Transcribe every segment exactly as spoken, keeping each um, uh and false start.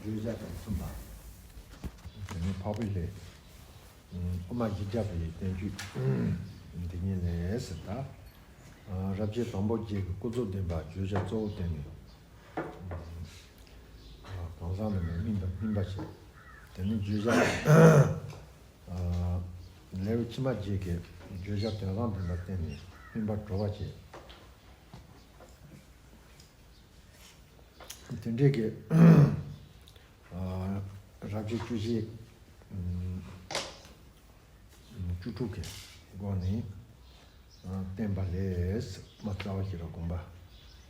བརྗོད་བྱ་དང་མཐུན་པ། དེ་ནི་འཕགས་པའི་ལྷས། དབུ་མ་བཞི་བརྒྱ་པའི་བསྟན་བཅོས་འདི་ཉིད་ལས་ཟེར་ད། རབ་བྱེད་དང་པོ་བརྒྱད་ཀྱི་ཀུན་རྫོབ་བདེན་པ་བརྗོད་བྱ་གཙོ་བོ་བསྟན་ནས། གང་ཟག་རྣམས་ལ་སྨིན་པ་སྨིན་པ་བྱེད། དེ་ནི་བརྗོད་བྱ། ལེའུ་ཕྱི་མ་བརྒྱད་ཀྱི་བརྗོད་བྱ་དོན་དམ་བདེན་པ་བསྟན་ནས་སྨིན་པ་གྲོལ་བ་བྱེད། དེ་འདྲའི་གི། རབ་བྱེད་བཅུ་བཞི། བཅུ་དྲུག་གི་སྒོ་ནས་བསྟན་པ་ལས་མ་རྩ་བ་ཞིག་ལ་དགོངས་པ་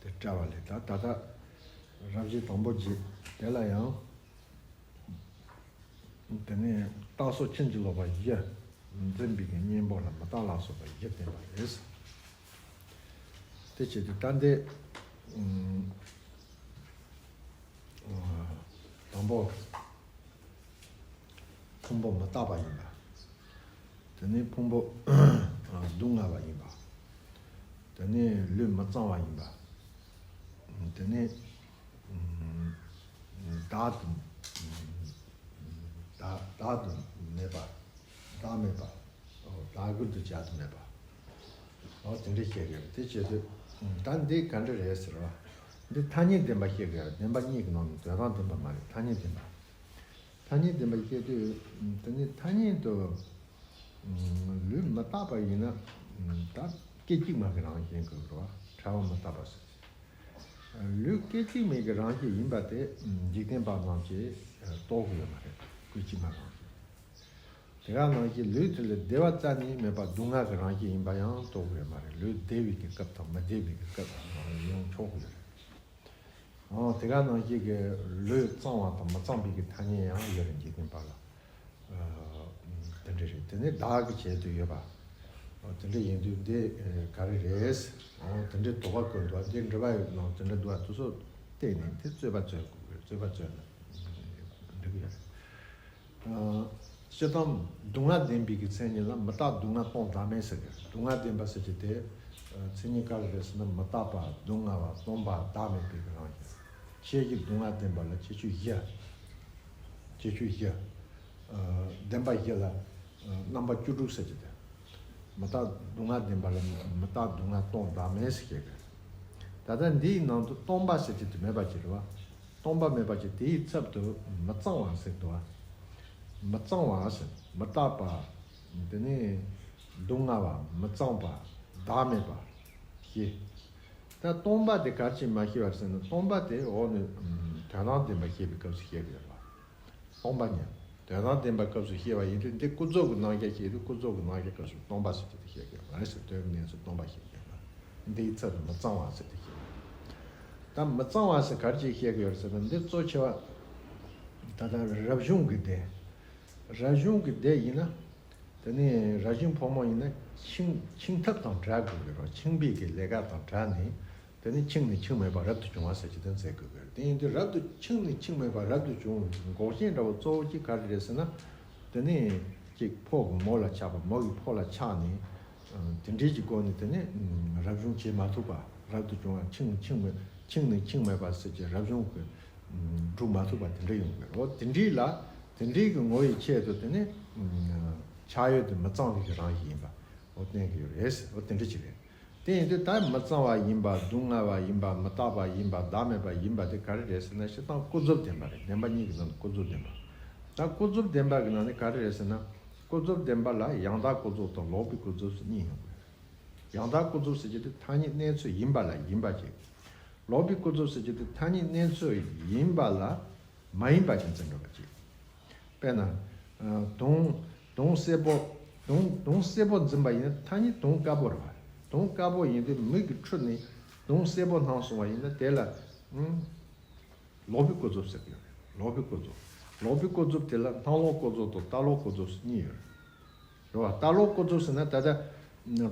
དེ་བཀྲལ་བ་ལས་ད་ད་ལྟ་རབ་བྱེད་དང་པོ་བརྒྱད་དེ་ལ་ཡང་། དེ་ནས་རྟགས་སོགས་ཕྱིན་ཅི་ལོག་པ་བཞི། འཛིན་པའི་གི་གཉེན་པོ་ལ་མི་རྟག་ལ་སོགས་པ་བཞི་བསྟན་པ་རེད། དེ་བྱེད་དུས་ད་འདི། དང་པོ། ཕུང་པོ་མི་རྟག་པ་ཡིན་པ། དེ་ནས་ཕུང་པོ་སྡུག་བསྔལ་བ་ཡིན་པ། དེ་ནས་ལུས་མི་གཙང་བ་ཡིན་པ། དེ་ནས་བདག་ཏུ་བདག་བདག་ཏུ་མེད་པ། བདག་མེད་པ། བདག་གུར་དུ་བྱ་དུ་མེད་པ། འོ་དེ་འདྲ་བཤད་ཀྱི་རེད། དེ་བྱེད་དུས་ད་འདི་ག་འདྲ་རེད་ཟེར་བ། འདི་ཐ་སྙད་བདེན་པ་བཤད་ཀྱི་རེད། བདེན་པ་གཉིས་ཀྱི་ནང་ནས་དོན་དམ་བདེན་པ་མ་རེད། ཐ་སྙད་བདེན་པ། ཐ་སྙད་བདེན་པ་བཤད་དུས་དེ་ནི་ཐ་སྙད་དུ་ལུས་མི་རྟག་པ་ཡིན་ན་ད་སྐད་ཅིག་མ་གི་རང་བཞིན་གྱི་རེད་བ། ཕྲ་བ་མི་རྟག་པ་ཟེར། ལུས་སྐད་ཅིག་མའི་གི་རང་བཞིན་ཡིན་པ་དེ་འཇིག་རྟེན་པ་རྣམས་ཀྱིས་རྟོགས་ཀྱི་ཡོད་མ་རེད། སྐད་ཅིག་མ་རང་བཞིན། དེ་ག་ནང་བཞིན་ལུས་དེ་ལ་བདེ་བ་རྩ་ནས་མེད་པ་སྡུག་བསྔལ་གྱི་རང་བཞིན་ཡིན་པ་ཡང་རྟོགས་ཀྱི་ཡོད་མ་རེད། ལུས་བདེ་བའི་གི་སྐབས་དང་མི་བདེ་བའི་གི་སྐབས་ཡང་ཆོག་གི་ཡོད་རེད། འོ་དེ་ག་ནང་བཞིན་གྱི་ལུས་གཙང་བ་དང་མི་གཙང་བའི་གི་ཐ་སྙད་ཡང་ཡོད་རེད། འཇིག་རྟེན་པ་ལ། དེ་འདྲ་རེད། དེ་ནས་བདག་གི་བྱེད་དུ་ཡོད་པ། འོ་དེ་འདྲ་ཡིན་དུས་འདི་ག་རེ་རེད། འོ་དེ་འདྲའི་དོགས་པ་བཀོད་འདུག་དེ་འདྲ་བ་ཡོད་ནང་དེ་འདྲ་འདུག་དེ་ཚོ་བལྟས་ནས་དེ་རྩོད་པ་རྩོད་དགོས། རྩོད་པ་རྩོད་ན་འགྲིག་གི་ཡོད་རེད། སྤྱིར་བཏང་སྡུག་བསྔལ་བདེན་པའི་གི་མཚན་ཉིད་ལ་མི་རྟག་སྡུག་བསྔལ་སྟོང་བདག་མེད་ཟེར་གི། སྡུག་བསྔལ་བདེན་པ་ཟེར་གྱི་དེ་མཚན་ཉིད་ག་རེ་རེད་ཟེར་ན་མི་རྟག་པ་སྡུག་བསྔལ་བ་སྟོང་པ་བདག་མེད་པའི་གི་རང་བཞིན། ཁྱད་གཞི་སྡུག་བསྔལ་བདེན་པ་ལ་ཁྱད་ཆོས་བཞི། ཁྱད་ཆོས་བཞི། བདེན་པ་བཞི་ལ་རྣམ་པ་བཅུ་དྲུག་ཟེར་གྱི་དེ། མི་རྟག་སྡུག་བསྔལ་བདེན་པ་ལ་མི་རྟག་སྡུག་བསྔལ་སྟོང་བདག་མེད་ཟེར་གྱི་རེད། ད་ལྟ་འདིའི་ནང་དུ་སྟོང་པ་ཟེར་གྱི་དེ་མེད་པ་ཅིག་རེད་བ། སྟོང་པ་མེད་པ་ཅིག་དེའི་ཚབ་ཏུ་མི་གཙང་བ་ཟེར་འདུག་བ། མི་གཙང་བ་ཟེར་མི་རྟག་པ། དེ་ནས་སྡུག་བསྔལ་བ་མི་གཙང་བ་བདག་མེད་པ་ཞེས། ད་སྟོང་པ་དེ་ག་རེ་བྱས་མ་ཤེས་པར་ཟེར་ན་སྟོང་པ་དེ་འོག་ནས་དོན་དམ་བདེན་པ་བཤད་པའི་སྐབས་སུ་བཤད་ཀྱི་ཡོད་པ། སྟོང་པ་ཉིད་དོན་དམ་བདེན་པའི་སྐབས་སུ་བཤད་པ་ཡིན་དུས་འདི་ཀུན་རྫོབ་ཀྱི་རྣམ་གཞག་བཤད་དུས་ཀུན་རྫོབ་ཀྱི་རྣམ་གཞག་སྐབས་སུ་སྟོང་པ་ཟེར་གྱི་དེ་བཤད་ཀྱི་ཡོད་མ་རེད་ཟེར། དོན་གྱི་གནས་ཚུལ་སྟོང་པ་བཤད་ཀྱི་ཡོད་པ། འདིའི་ཚབ་ཏུ་མི་གཙང་བ་ཟེར་དེ་བཤད་ཀྱི་ཡོད། ད་མི་གཙང་བ་ཟེར་ག་རེ་བྱས་བཤད་ཀྱི་ཡོད་ཟེར་ན་འདི་གཙོ་ཆེ་བ། ད་ལྟ་རབ་བྱུང་གི་སྡེ། རབ་བྱུང་གི་སྡེ་ཡིན་ན། དེ་ནས་རབ་བྱུང་ཕོ་མོ་ཡིན་ན་འཆིང་འཆིང་ཐབས་དང་བྲལ་དགོས་ཀྱི་རེད། འཆིང་བའི་གི་ལས་ཀ་དང་བྲལ་ནས་དེ་ནས་འཆིང་ནས་འཆིང་མེད་པ་རབ་ཏུ་བྱུང་བ་ཟེར་གྱི་དེ་མཛད་དགོས་ཀྱི་རེད། དེ་ཡིན་དུས་རབ་ཏུ་འཆིང་ནས་འཆིང་མེད་པ་རབ་ཏུ་བྱུང་འགོག་བྱེད་འདྲ་བོ་གཙོ་བོ་གཅིག་ག་རེ་རེད་ཟེར་ན། དེ་ནས་གཅིག་ཕོ་གི་མོ་ལ་ཆགས་པ་མོ་གི་ཕོ་ལ་ཆགས་ནས་དེ་འདྲའི་གི་སྒོ་ནས་དེ་ནས་རབ་བྱུང་བྱེད་མ་ཐུབ་པ་རབ་ཏུ་བྱུང་བ་འཆིང་ནས་འཆིང་མེད་འཆིང་ནས་འཆིང་མེད་པ་ཟེར་གྱི་རབ་བྱུང་གི་སྒྲུབ་མ་ཐུབ་པ་དེ་འདྲ་ཡོང་གི་རེད། དེ་འདྲའི་ལ་དེ་འདྲའི་གི་ངོ་བོའི་ཆེད་དུ་དེ་ནི་ཆགས་ཡོད་དེ་མི་གཙང་བའི་གི་རང་བཞིན་ཡིན་པ་འོ་བསྟན་གྱི་ཡོད་རེད། འོ་དེ་འདྲ་ཅིག་རེད། དེ་ཡིན་དུས་ད་མི་གཙང་བ་ཡིན་པ་སྡུག་བསྔལ་བ་ཡིན་པ་མི་རྟག་པ་ཡིན་པ་བདག་མེད་པ་ཡིན་པ་དེ་ག་རེ་རེད་ཟེར་ན་སྤྱིར་བཏང་ཀུན་རྫོབ་བདེན་པ་རེད། བདེན་པ་གཉིས་ཀྱི་ནང་ནས་ཀུན་རྫོབ་བདེན་པ། ད་ཀུན་རྫོབ་བདེན་པ་གི་ནང་ནས་ག་རེ་རེད་ཟེར་ན་ཀུན་རྫོབ་བདེན་པ་ལ་ཡང་དག་ཀུན་རྫོབ་དང་ལོག་པའི་ཀུན་རྫོབ་ཟེར་གཉིས་ཡོང་གི་རེད། ཡང་དག་ཀུན་རྫོབ་ཟེར་གྱི་དེ་ཐ་སྙད་གནས་ཚུལ་ཡིན་པ་ལ་ཡིན་པ་ཅིག་ལོག་པའི་ཀུན་རྫོབ་ཟེར་གྱི་དེ་ཐ་སྙད་གནས་ཚུལ་ཡིན་པ་ལ་མ་ཡིན་པ་ཅིག་འཛིན་འགྲོ་བ་ཅིག་དཔེར་ན། དུང་དུང་སེར་པོ། དུང་དུང་སེར་པོ་འཛིན་པ་ཡིན་ན་ཐ་སྙད་དུང་དཀར་པོ་རེད་བ། དུང་དཀར་པོ་ཡིན་དུས་མིག་གི་འཕྲུལ་ནས་དུང་སེར་པོ་སྣང་སོང་བ་ཡིན་ན་དེ་ལ། ལོག་པའི་ཀུན་རྫོབ་ཟེར་གྱི་ཡོད་རེད། ལོག་པའི་ཀུན་རྫོབ། ལོག་པའི་ཀུན་རྫོབ་དེ་ལ་སྣང་ལོག་ཀུན་རྫོབ་དང་ལྟ་ལོག་ཀུན་རྫོབ་ཟེར་གཉིས་ཡོད་རེད། རེད་བ། ལྟ་ལོག་ཀུན་རྫོབ་ཟེར་ན་ད་ལྟ་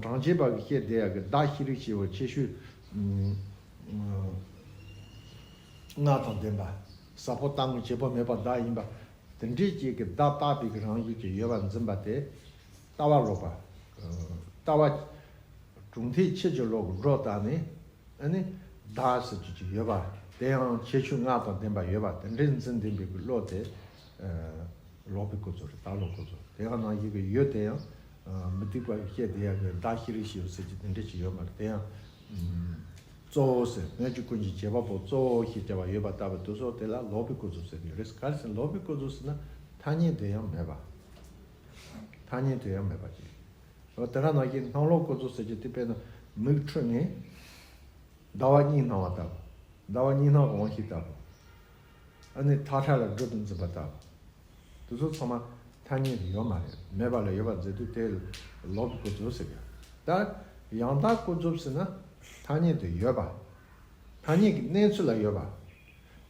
གྲངས་ཅན་པ་གི་བཤད་བསྡད་ཡག་གི་བདག་ཤེས་རིག་ཞེས་པ་ཆེ་ཤོས་ལྔ་དང་ལྡན་པ། ཟ་པོ་བཏང་གི་བྱེད་པོ་མེད་པ་བདག་ཡིན་པ། དེ་འདྲའི་ཅིག་གི་བདག་བཏགས་པའི་གི་རང་བཞིན་གྱི་ཡོད་པ་འཛིན་པ་དེ་ལྟ་བ་ལོག་པ། ལྟ་བ་གྲུབ་མཐས་ཕྱིན་ཅི་ལོག་གི་སྒྲོ་བཏགས་ནས། ཨ་ནི་བདག་ཟེར་གྱི་ཅིག་ཡོད་པ། དེ་ཡང་ཁྱད་ཆོས་ལྔ་དང་ལྡན་པ་ཡོད་པ་དེ་འདྲའི་འཛིན་ལྡན་པའི་གི་བློ་དེ་ལོག་པའི་ཀུན་རྫོབ་རེད། ད་ལོག་ཀུན་རྫོབ་དེ་ཡང་ནང་བཞིན་གི་ཡུལ་དེ་ཡང་མུ་སྟེགས་པ་གི་བཤད་དེ་ཡང་གི་བདག་ཤེས་རིག་ཤེས་ཡོད་ཟེར་གྱི་དེ་འདྲ་ཅིག་ཡོད་མ་རེད། དེ་ཡང་གཙོ་བོ་ཟེར་སྔོན་གྱི་ཀུན་གྱི་བྱེད་པ་པོ་གཙོ་བོ་ཞེས་བྱ་བ་ཡོད་པ་ལྟ་བུ་དེ་ཚོ་དེ་ལ་ལོག་པའི་ཀུན་རྫོབ་ཟེར་གྱི་ཡོད་རེད། ག་རེ་ཟེར་ན་ལོག་པའི་ཀུན་རྫོབ་ཟེར་ན་ཐ་སྙད་དེ་ཡང་མེད་པ། ཐ་སྙད་དེ་ཡང་མེད་པ་ཅིག་འོ་དེ་ག་ནང་བཞིན་སྣང་ལོག་ཀུན་རྫོབ་ཟེར་གྱི་དེ་དཔེར་ན་མིག་འཁྲུལ་ནས་ཟླ་བ་གཉིས་སྣང་བ་ལྟ་བུ། ཟླ་བ་གཉིས་སྣང་གི་དབང་ཤེས་ལྟ་བུ། ཨ་ནི་ཐག་ཁྲ་ལ་སྦྲུལ་དུ་འཛིན་པ་ལྟ་བུ། དེ་ཚོ་ཚང་མ་ཐ་སྙད་དུ་ཡོད་མ་རེད། མེད་པ་ལ་ཡོད་པར་འཛིན་དུས་དེ་ལོག་པའི་ཀུན་རྫོབ་ཟེར་གི། ད་ཡང་དག་ཀུན་རྫོབ་ཟེར་ན་ཐ་སྙད་དུ་ཡོད་པ། ཐ་སྙད་ཀྱི་གནས་ཚུལ་ལ་ཡོད་པ།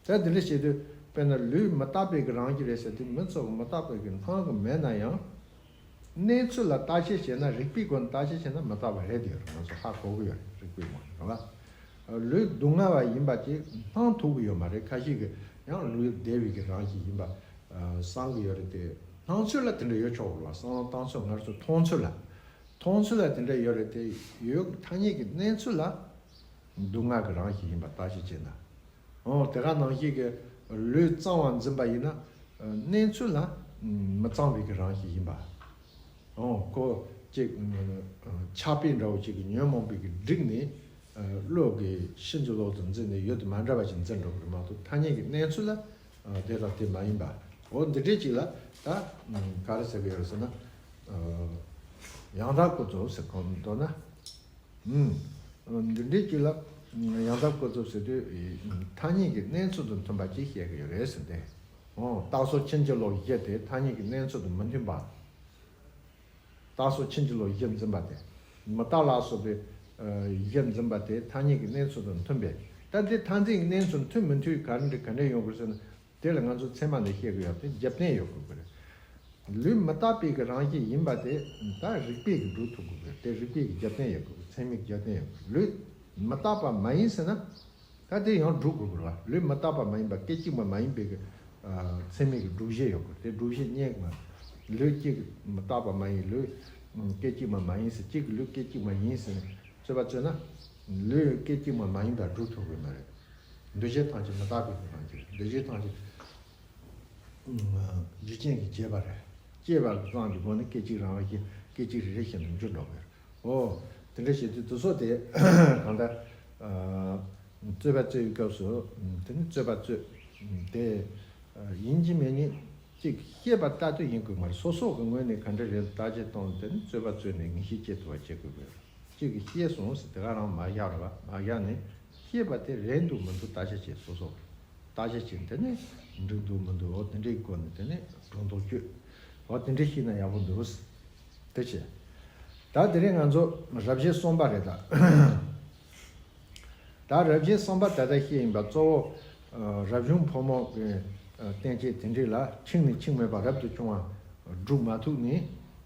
ད་འདི་འདྲ་བྱེད་དུས་དཔེར་ན་ལུས་མི་རྟག་པའི་གི་རང་བཞིན་རེད་ཟེར་དུས་མི་ཚོགས་མི་རྟག་པའི་གི་སྣང་གི་མེད་ན་ཡང་། གནས་ཚུལ་ལ་བརྟག་དཔྱད་བྱས་ན་རིགས་པའི་སྒོ་ནས་བརྟག་དཔྱད་བྱས་ན་མི་རྟག་པ་རེད་དེ་ཡོད་རེད། ང་ཚོ་ཧ་གོ་གི་ཡོད་རེད། རིགས་པའི་ངོས་ནས་རེད་བ། ལུས་སྡུག་བསྔལ་བ་ཡིན་པ་ཅིག་སྣང་ཐུབ་ཀྱི་ཡོད་མ་རེད། ཁ་ཤས་ཀྱིས་ཡང་ལུས་བདེ་བའི་གི་རང་བཞིན་ཡིན་པ་བསམ་གྱི་ཡོད་རེད་དེ། སྣང་ཚུལ་ལ་དེ་འདྲ་ཡོད་ཆོག་གི་རེད་བ། བསམ་བློ་བཏང་ཚུལ་ང་ཚོ་མཐོང་ཚུལ་ལ། མཐོང་ཚུལ་ལ་དེ་འདྲ་ཡོད་རེད་དེ། ཡོད་ཐ་སྙད་ཀྱི་གནས་ཚུལ་ལ་སྡུག་བསྔལ་གྱི་རང་བཞིན་ཡིན་པ་བརྟག་དཔྱད་བྱས་ན། འོ་དེ་ག་ནང་བཞིན་གྱི་ལུས་གཙང་བ་འཛིན་པ་ཡིན་ན་གནས་ཚུལ་ལ་མི་གཙང་བའི་གི་རང་བཞིན་ཡིན་པ། འོ་ཁོ་ཅིག་ཆགས་པའི་འདྲ་བོ་ཅིག་གི་ཉོན་མོངས་པའི་གི་སྒྲིག་ནས་བློ་གི་ཤིན་ཏུ་ལོག་ཏུ་འཛིན་ནས་ཡུལ་དུ་མ་འདྲ་བ་ཞིག་འཛིན་འགྲོ་གི་རེད་མ་གཏོགས་ཐ་སྙད་ཀྱི་གནས་ཚུལ་ལ་དེ་དང་དེ་མ་ཡིན་པ། འོ་འདི་འདྲའི་ཅིག་ལ་ད་ག་རེ་ཟེར་གི་ཡོད་རེད་ཟེར་ན། ཡང་དག་ཀུན་རྫོབ་ཟེར་གོ་མདོར་ན། ཨུམ། འདི་འདྲའི་ཅིག་ལ་ཡང་དག་ཀུན་རྫོབ་ཟེར་དུས་ཐ་སྙད་ཀྱི་གནས་ཚུལ་དང་མཐུན་པ་ཅིག་བཤད་ཀྱི་ཡོད་རེད་ཟེར་ཏེ། འོ་རྟགས་སོགས་ཕྱིན་ཅི་ལོག་བཞི་དེ་ཐ་སྙད་ཀྱི་གནས་ཚུལ་དང་མི་མཐུན་པ། རྟགས་སོགས་ཕྱིན་ཅི་ལོག་བཞི་འཛིན་པ་དེ། མི་རྟག་ལ་སོགས་པའི་བཞི་འཛིན་པ་དེ་ཐ་སྙད་ཀྱི་གནས་ཚུལ་དང་མཐུན་པས། ད་འདི་མཐར་འཛིན་གྱི་གནས་ཚུལ་མཐུན་མི་མཐུན་ག་རེ་འདྲ་ག་འདྲ་ཡོང་དགོས་ཟེར་ན། དེ་ལ་ང་ཚོ་ཚད་མ་ནས་བཤད་དགོས་ཡག་དེ་རྒྱབ་རྟེན་ཡོད་དགོས་ཀྱི་རེད། ལུས་མི་རྟག་པའི་གི་རང་བཞིན་ཡིན་པ་དེ་ད་རིགས་པས་ཀྱི་སྒྲུབ་ཐུབ་དགོས་ཀྱི་རེད། དེ་རིགས་པས་ཀྱི་རྒྱབ་རྟེན་ཡོད་དགོས་ཀྱི། ཚད་མའི་རྒྱབ་རྟེན་ཡོད་དགོས། ལུས་མི་རྟག་པ་མ་ཡིན་ཟེར་ན། ད་དེ་ཡང་སྒྲུབ་དགོས་ཀྱི་རེད་བ། ལུས་མི་རྟག་པ་མ་ཡིན་པ་སྐད་ཅིག་མ་མ་ཡིན་པའི་གི་ཚད་མའི་གི་སྒྲུབ་བྱེད་ཡོད་དགོས། དེ་སྒྲུབ་བྱེད་རྙེད་དགོས། ལུས་གཅིག་མི་རྟག་པ་མ་ཡིན། ལུས་སྐད་ཅིག་མ་མ་ཡིན་ཟེར། གཅིག་གི་ལུས་སྐད་ཅིག་མ་ཡིན་ཟེར་ནས་རྩོད་པ་རྩོད་ན། ལུས་སྐད་ཅིག་མ་མ་ཡིན་པ་སྒྲུབ་ཐུབ་ཀྱི་མ་རེད། འདུ་བྱེད་ཐམས་ཅད་མི་རྟག་པའི་གི་རང་བཞིན། འདུ་བྱེད་ཐམས་ཅད་རྒྱུ་རྐྱེན་གྱིས་བྱས་པ་རེད། སྐྱེས་པ་གི་རྐྱེན་གྱི་སྒོ་ནས་སྐད་ཅིག་རང་བཞིན་སྐད་ཅིག་རེ་རེ་བཞིན་དུ་འགྱུར་འགྲོ་གི་རེད། འོ། དེ་འདྲ་བྱེད་དུས་དེ་ཚོ་དེ་གང་ལྟར་རྩོད་པ་རྩོད་པའི་སྐབས་སུ་དེ་ནི་རྩོད་པ་རྩོད་དེ་ཡིན་གཅིག་མིན་གཉིས་ཅིག་ཤེས་པ་ལྟ་དུས་ཡིན་དགོས་མ་རེད། སོ་སོ་གི་ངོས་ནས་ག་འདྲ་རེད་བརྟག་དཔྱད་གཏོང་དེ་ནི་རྩོད་པ་རྩོད་ནས་ངེས་ཤེས་སྐྱེ་ཐུབ་པ་བྱེད་དགོས་པས། གཅིག་གིས་ཤེས་སོང་ཟེར་དེ་ག་རང་མ་བཞག་རོགས། མ་བཞག་ནས་ཤེས་པ་དེ་རེད་འདུག་མི་འདུག་བརྟག་དཔྱད་བྱེད། སོ་སོ་བརྟག་དཔྱད་བྱེད། དེ་ནས་འགྲིག་འདུག་མི་འདུག་འོ་དེ་འདྲའི་སྒོ་ནས་དེ་ནས་སྒྲོ་འདོགས་གཅོད། འོ་དེ་འདྲ་ཤེས་ན་ཡག་པོ་འདུག་དེ་བྱས། ད་དེ་རིང་ང་ཚོ་རབ་བྱེད་གསུམ་པ་རེད་ད། ད་རབ་བྱེད་གསུམ་པ་ད་ལྟ་བཤད་ཡིན་པ་གཙོ་བོ་རབ་བྱུང་ཕོ་མོ་གི་གཏན་བྱེད་དེ་འདྲས་ལ་འཆིང་ནས་འཆིང་མེད་པ་རབ་ཏུ་བྱུང་བ་སྒྲུབ་མ་ཐུབ་ནས་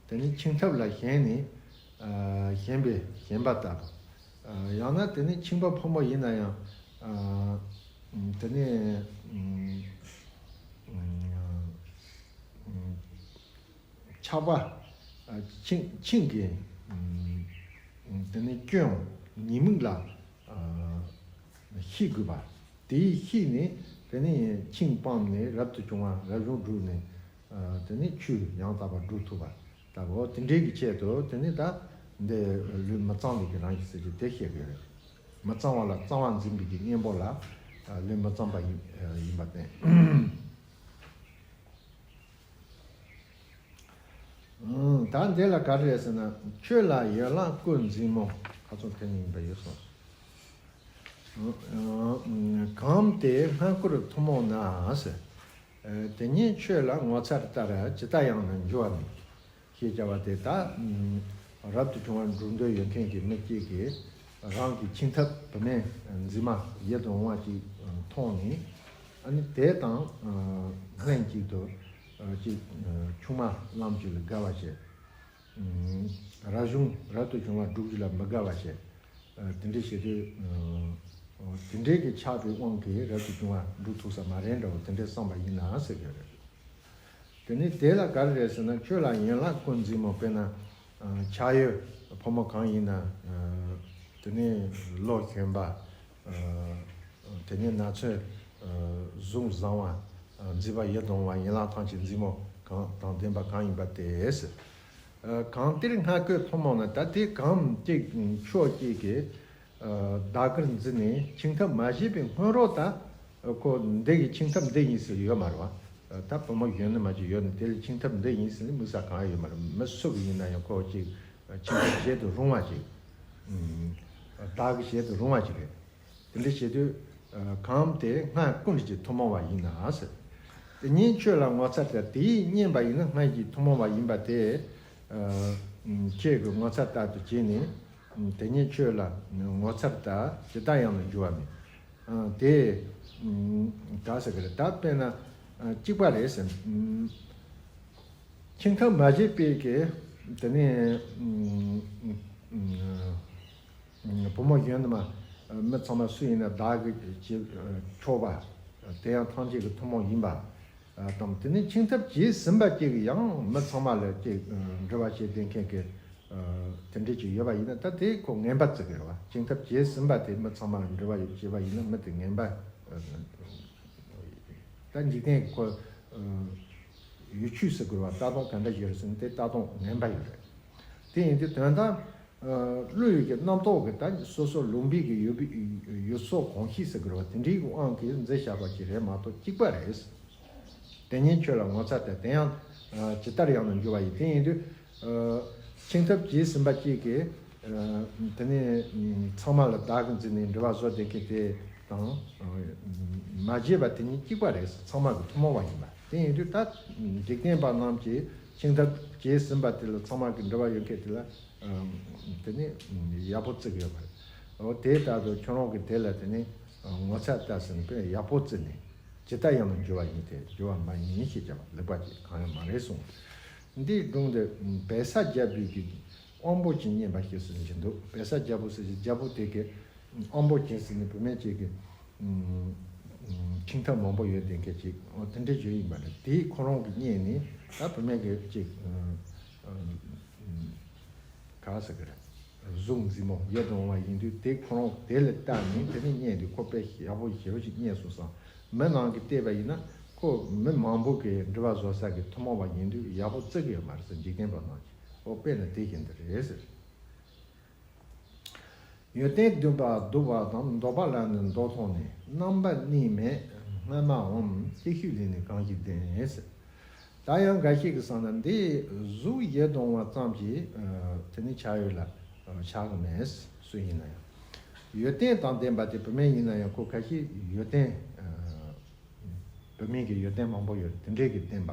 དེ་ནས་འཆིང་ཐབས་ལ་ཞེན་ནས་ཞེན་པའི་ཞེན་པ་ལྟ་བུ། ཡང་ན་དེ་ནི་འཆིང་བ་ཕོ་མོ་ཡིན་ན་ཡང་། དེ་ནི་ཆགས་པ་འཆིང་འཆིང་གི་དེ་ནི་སྐྱོན་ཉེས་དམིགས་ལ་ཤེས་དགོས་པ། དེའི་ཤེས་ནས་དེ་ནི་འཆིང་སྤངས་ནས་རབ་ཏུ་བྱུང་བ་རབ་བྱུང་བསྒྲུབས་ནས། དེ་ནི་ཆོས་ཡང་དག་པར་སྒྲུབ་ཐུབ་པ་ལྟ་བུ། དེ་འདྲའི་གི་ཆེད་དུ་དེ་ནི་ད་འདི་ལུས་མི་གཙང་བའི་གི་རང་བཞིན་ཟེར་གྱི་དེ་བཤད་དགོས་རེད། མི་གཙང་བ་ལ་གཙང་བ་འཛིན་པའི་གི་གཉེན་པོ་ལ་ལུས་མི་གཙང་བ་ཡིན་ཡིན་པར་བསྟན། ད་འདི་ལ་ག་རེ་རེད་ཟེར་ན་ཆོས་ལ་ཡན་ལག་ཀུན་འཛིན་མོ། ཁ་ཚོན་དེ་ནི་ཡིན་པ་ཡོད་སོང་། གང་དེ་སྔ་འཁོར་ཐུན་མོང་ན་ཟེར། དེ་ཉིད་ཆོས་ལ་ངོ་མཚར་ལྟར་ཇི་ལྟར་ཡང་ན་འགྱུར་བ་མེད། ཞེས་བྱ་བ་དེ་དག་རབ་ཏུ་བྱུང་བ་སྒྲུབ་འདོད་ཡོད་མཁན་གྱི་མི་གཅིག་གིས་རང་གི་འཆིང་ཐབས་བུད་མེད་མཛེས་མ་ཡིད་དུ་འོང་བ་ཅིག་མཐོང་ནས་ཨ་ནི་དེ་དང་ལྷན་ཅིག་ཏུ་ཅིག་ཆུང་མ་བླངས་ཅིག་ལ་དགའ་བ་བྱས། རབ་བྱུང་རབ་ཏུ་བྱུང་བ་སྒྲུབ་རྒྱུ་ལ་མི་དགའ་བ་བྱས། དེ་འདྲའི་བྱེད་དུས་དེ་འདྲའི་གི་ཆགས་པའི་དབང་གིས་རབ་ཏུ་བྱུང་བ་སྒྲུབ་ཐུབ་ས་མ་རེད་འདྲ་བོ་དེ་འདྲའི་བསམ་པ་ཡིན་ན་ཟེར་གྱི་རེད། དེ་ནི་དེ་ལ་ག་རེ་རེད་ཟེར་ན་ཆོས་ལ་ཡན་ལག་ཀུན་འཛིན་མོ། དཔེར་ན་ཆགས་ཡུལ་ཕོ་མོ་གང་ཡིན་ན་དེ་ནི་བློ་ཞན་པ། དེ་ནས་ན་ཚོད་གཟུགས་བཟང་བ། མཛེས་པ་ཡིད་དུ་འོང་བ། ཡན་ལག་ཐམས་ཅད་མཛེས་མོ་གང་དང་ལྡན་པ་གང་ཡིན་པ་དེ། གང་དེར་སྔ་རྒོད་ཐུན་མོང་ན། ད་དེ་གང་གཅིག་ཕྱོགས་གཅིག་གིས་བདག་གིར་འཛིན་ནས་འཆིང་ཐབས་མ་བྱས་པའི་སྔོན་རོལ་ད། ཁོ་འདི་གི་འཆིང་ཐབས་འདི་ཡིན་ཟེར་ཡོད་མ་རེད་བ། ད་བུ་མོ་གཞོན་ནུ་མ་ཅིག་ཡོད་ནས་དེ་ལ་འཆིང་ཐབས་འདི་ཡིན་ཟེར་ནས་དམིགས་བསལ་གང་ཡང་ཡོད་མ་རེད། མི་སུ་གི་ཡིན་ན་ཡང་ཁོ་ཅིག་འཆིང་ཐབས་བྱེད་དུ་རུང་བ་ཅིག་བདག་གིས་བྱེད་དུ་རུང་བ་ཅིག་རེད། དེ་འདྲ་བྱེད་དུས་གང་དེ་སྔར་ཀུན་གྱི་ཐུན་མོང་བ་ཡིན་ན་ཟེར། དེ་ཉིད་ཆོས་ལ་ངོ་མཚར་ལྟར། དེས་བསྙེན་པ་ཡིན་ན་སྔར་གྱི་ཐུན་མོང་བ་ཡིན་པ་དེ། ཁྱེད་ཀྱི་ངོ་མཚར་ལྟར་དུ་བྱས་ནས། དེ་ཉིད་ཆོས་ལ་ངོ་མཚར་ལྟར། ཇི་ལྟར་ཡང་ན་འགྱུར་བ་མེད། དེ་ག་ཟེར་གི་རེད། ད་དཔེར་ན་གཅིག་པ་རེད་ཟེར། འཆིང་ཐབས་མ་བྱས་པའི་གི་དེ་ནས་བུ་མོ་གཞོན་ནུ་མ། མི་ཚང་མ་སུ་ཡིན་ན་བདག་གིས་ཆོག་པ། དེ་ཡང་ཐམས་ཅད་ཀྱི་ཐུན་མོང་ཡིན་པ་དང་། དེ་ནས་འཆིང་ཐབས་བྱས་ཟིན་པ་གཅིག་གིས་ཡང་མི་ཚང་མ་ལ་ཅིག་འབྲེལ་བ་བྱེད་བསྡད་མཁན་གྱི་དེ་འདྲས་ཅིག་ཡོད་པ་ཡིན་ན། ད་དེ་ཁོ་ངན་པ་བརྩི་གི་རེད་བ། འཆིང་ཐབས་བྱས་ཟིན་པ་དེ་མི་ཚང་མ་ལ་འབྲེལ་བ་ཡོད་བྱས་པ་ཡིན་ན་མི་དེ་ངན་པ། ད་འཇིག་རྟེན་གྱི་ཁོ་ཡུལ་ཆོས་ཟེར་དགོས་པ། ལྟ་སྟངས་ག་འདྲ་ཞིག་རེད་ཟེར་ན་དེ་ལྟ་སྟངས་ངན་པ་ཡོད་རེད། དེ་ཡིན་དུས་དོན་དག་བློ་ཡི་གི་རྣམ་རྟོག་གི་ད་སོ་སོ་ལུང་པའི་གི་ཡུལ་ཡུལ་སྲོག་གང་ཤེས་ཟེར་དགོས་པ་དེ་འདྲའི་གི་དབང་གིས་མཛད་བཞག་པ་ཅིག་རེད་མ་གཏོགས་གཅིག་པ་རེད། དེ་ཉིད་ཆོས་ལ་ངོ་མཚར་ལྟར། དེ་ཡང་ཇི་ལྟར་ཡང་ན་འགྱུར་བ་ཡིན། དེ་ཡིན་དུས་འཆིང་ཐབས་བྱས་ཟིན་པ་གཅིག་གིས་དེ་ནས་ཚང་མ་ལ་བདག་གིར་འཛིན་ནས་འབྲེལ་བ་བཟོ་བསྡད་མཁན་དེ་དང་། མ་བྱས་པ་དེ་གཉིས་གཅིག་པ་རེད། ཚང་མ་གི་ཐུན་མོང་བ་ཡིན་པ། དེ་ཡིན་དུས་ད་འཇིག་རྟེན་པ་རྣམས་ཀྱིས་འཆིང་ཐབས་བྱས་ཟིན་པ་དེ་ལ་ཚང་མ་གི་འབྲེལ་བ་ཡོད་མཁན་དེ་ལ་དེ་ནས་ཡག་པོ་བརྩི་གི་ཡོད་པ་རེད། འོ་དེ་ལྟར་དུ་ཁྱོད་རང་གིས་དེ་ལ་དེ་ནས་ངོ་མཚར་ལྟར་ཟེར་ནས་དཔེ་ཡག་པོ་བརྩིས་ནས། ཇི་ལྟར་ཡང་ན་འགྱུར་བ་ཡིན་ཏེ། འགྱུར་བ་མ་ཡིན་ཞེས་བྱ་བ་ལེགས་པར་བྱས། གང་ཡང་མ་རེད་གསུངས། འདིའི་སྒྲུང་འདི་བལ་བཟའ་རྒྱལ་པོའི་གི་དབང་པོ་ཅན་བསྙེན་པ་ཞེས་སུ་བགྱི་འདུག་བལ་བཟའ་རྒྱལ་པོ་ཟེར་གྱི་རྒྱལ་པོ་དེ་གི་དབང་པོ་ཅན་ཟེར་ནས་བུད་མེད་ཅིག་གི་འཆིང་ཐབས་མང་པོ་ཡོད་དེ་མཁན་ཅིག་འོ་དེ་འདྲའི་བརྗོད་ཡིན་པ་རེད། དེའི་ཁོ་རང་གི་བསྙེན་ནས་ད་བུད་མེད་ཀྱི་ཅིག་ག་ཟེར་གི་རེད། གཟུགས་མཛེས་མོ་ཡིད་དུ་འོང་བ་ཡིན་དུས་དེ་ཁོ་རང་དེ་ལ་བལྟས་ནས་དེ་ནས་བསྙེན་དུས་ཁོ་དཔེ་ཡག་པོ་ཞེ་པོ་ཅིག་བསྙེན་སོང་ཙང་། མི་རྣམས་ཀྱིས་བལྟས་པ་ཡིན་ན་ཁོ་མི་མང་པོ་གི་འབྲེལ་བ་བཟོ་ས་གི་ཐུན་མོང་བ་ཡིན་དུས་ཡག་པོ་བརྩི་གི་ཡོད་མ་རེད་ཟེར། འཇིག་རྟེན་པ་རྣམས་ཀྱིས། ཨོ་དཔེར་ན་དེ་བཞིན་དུ་རེད་ཟེར། ཡོན་ཏན་བདེན་པ་སྡུག་པ་དང་། འདོད་པ་ལ་ནི་མདོག་མཐོང་ནས། རྣམ་པར་གནས་མེད་སྔ་མའམ། ཅིག་ཤོས་ལས་ནི་གང་ཞིག་བདེན་ཟེར། ད་ཡང་འགའ་ཞིག་གིས་བསམ་ན་འདི་གཟུགས་ཡིད་དུ་འོང་བ་ཙམ་གྱིས་དེ་ནི་ཆགས་ཡོད་ལ་ཆགས་ཀྱི་མེད། སུ་ཡིན་ན་ཡང་ཡོན་ཏན་དང་ལྡན་པ་དེ་བུད་མེད་ཡིན་ན་ཡང་ཁོ་ཁ་ཤས་ཡོན་ཏན་བུད་མེད་ཀྱི་ཡོན་ཏན་མང་པོ་ཡོད་དེ་འདྲས་ཀྱི་ལྡན་པ།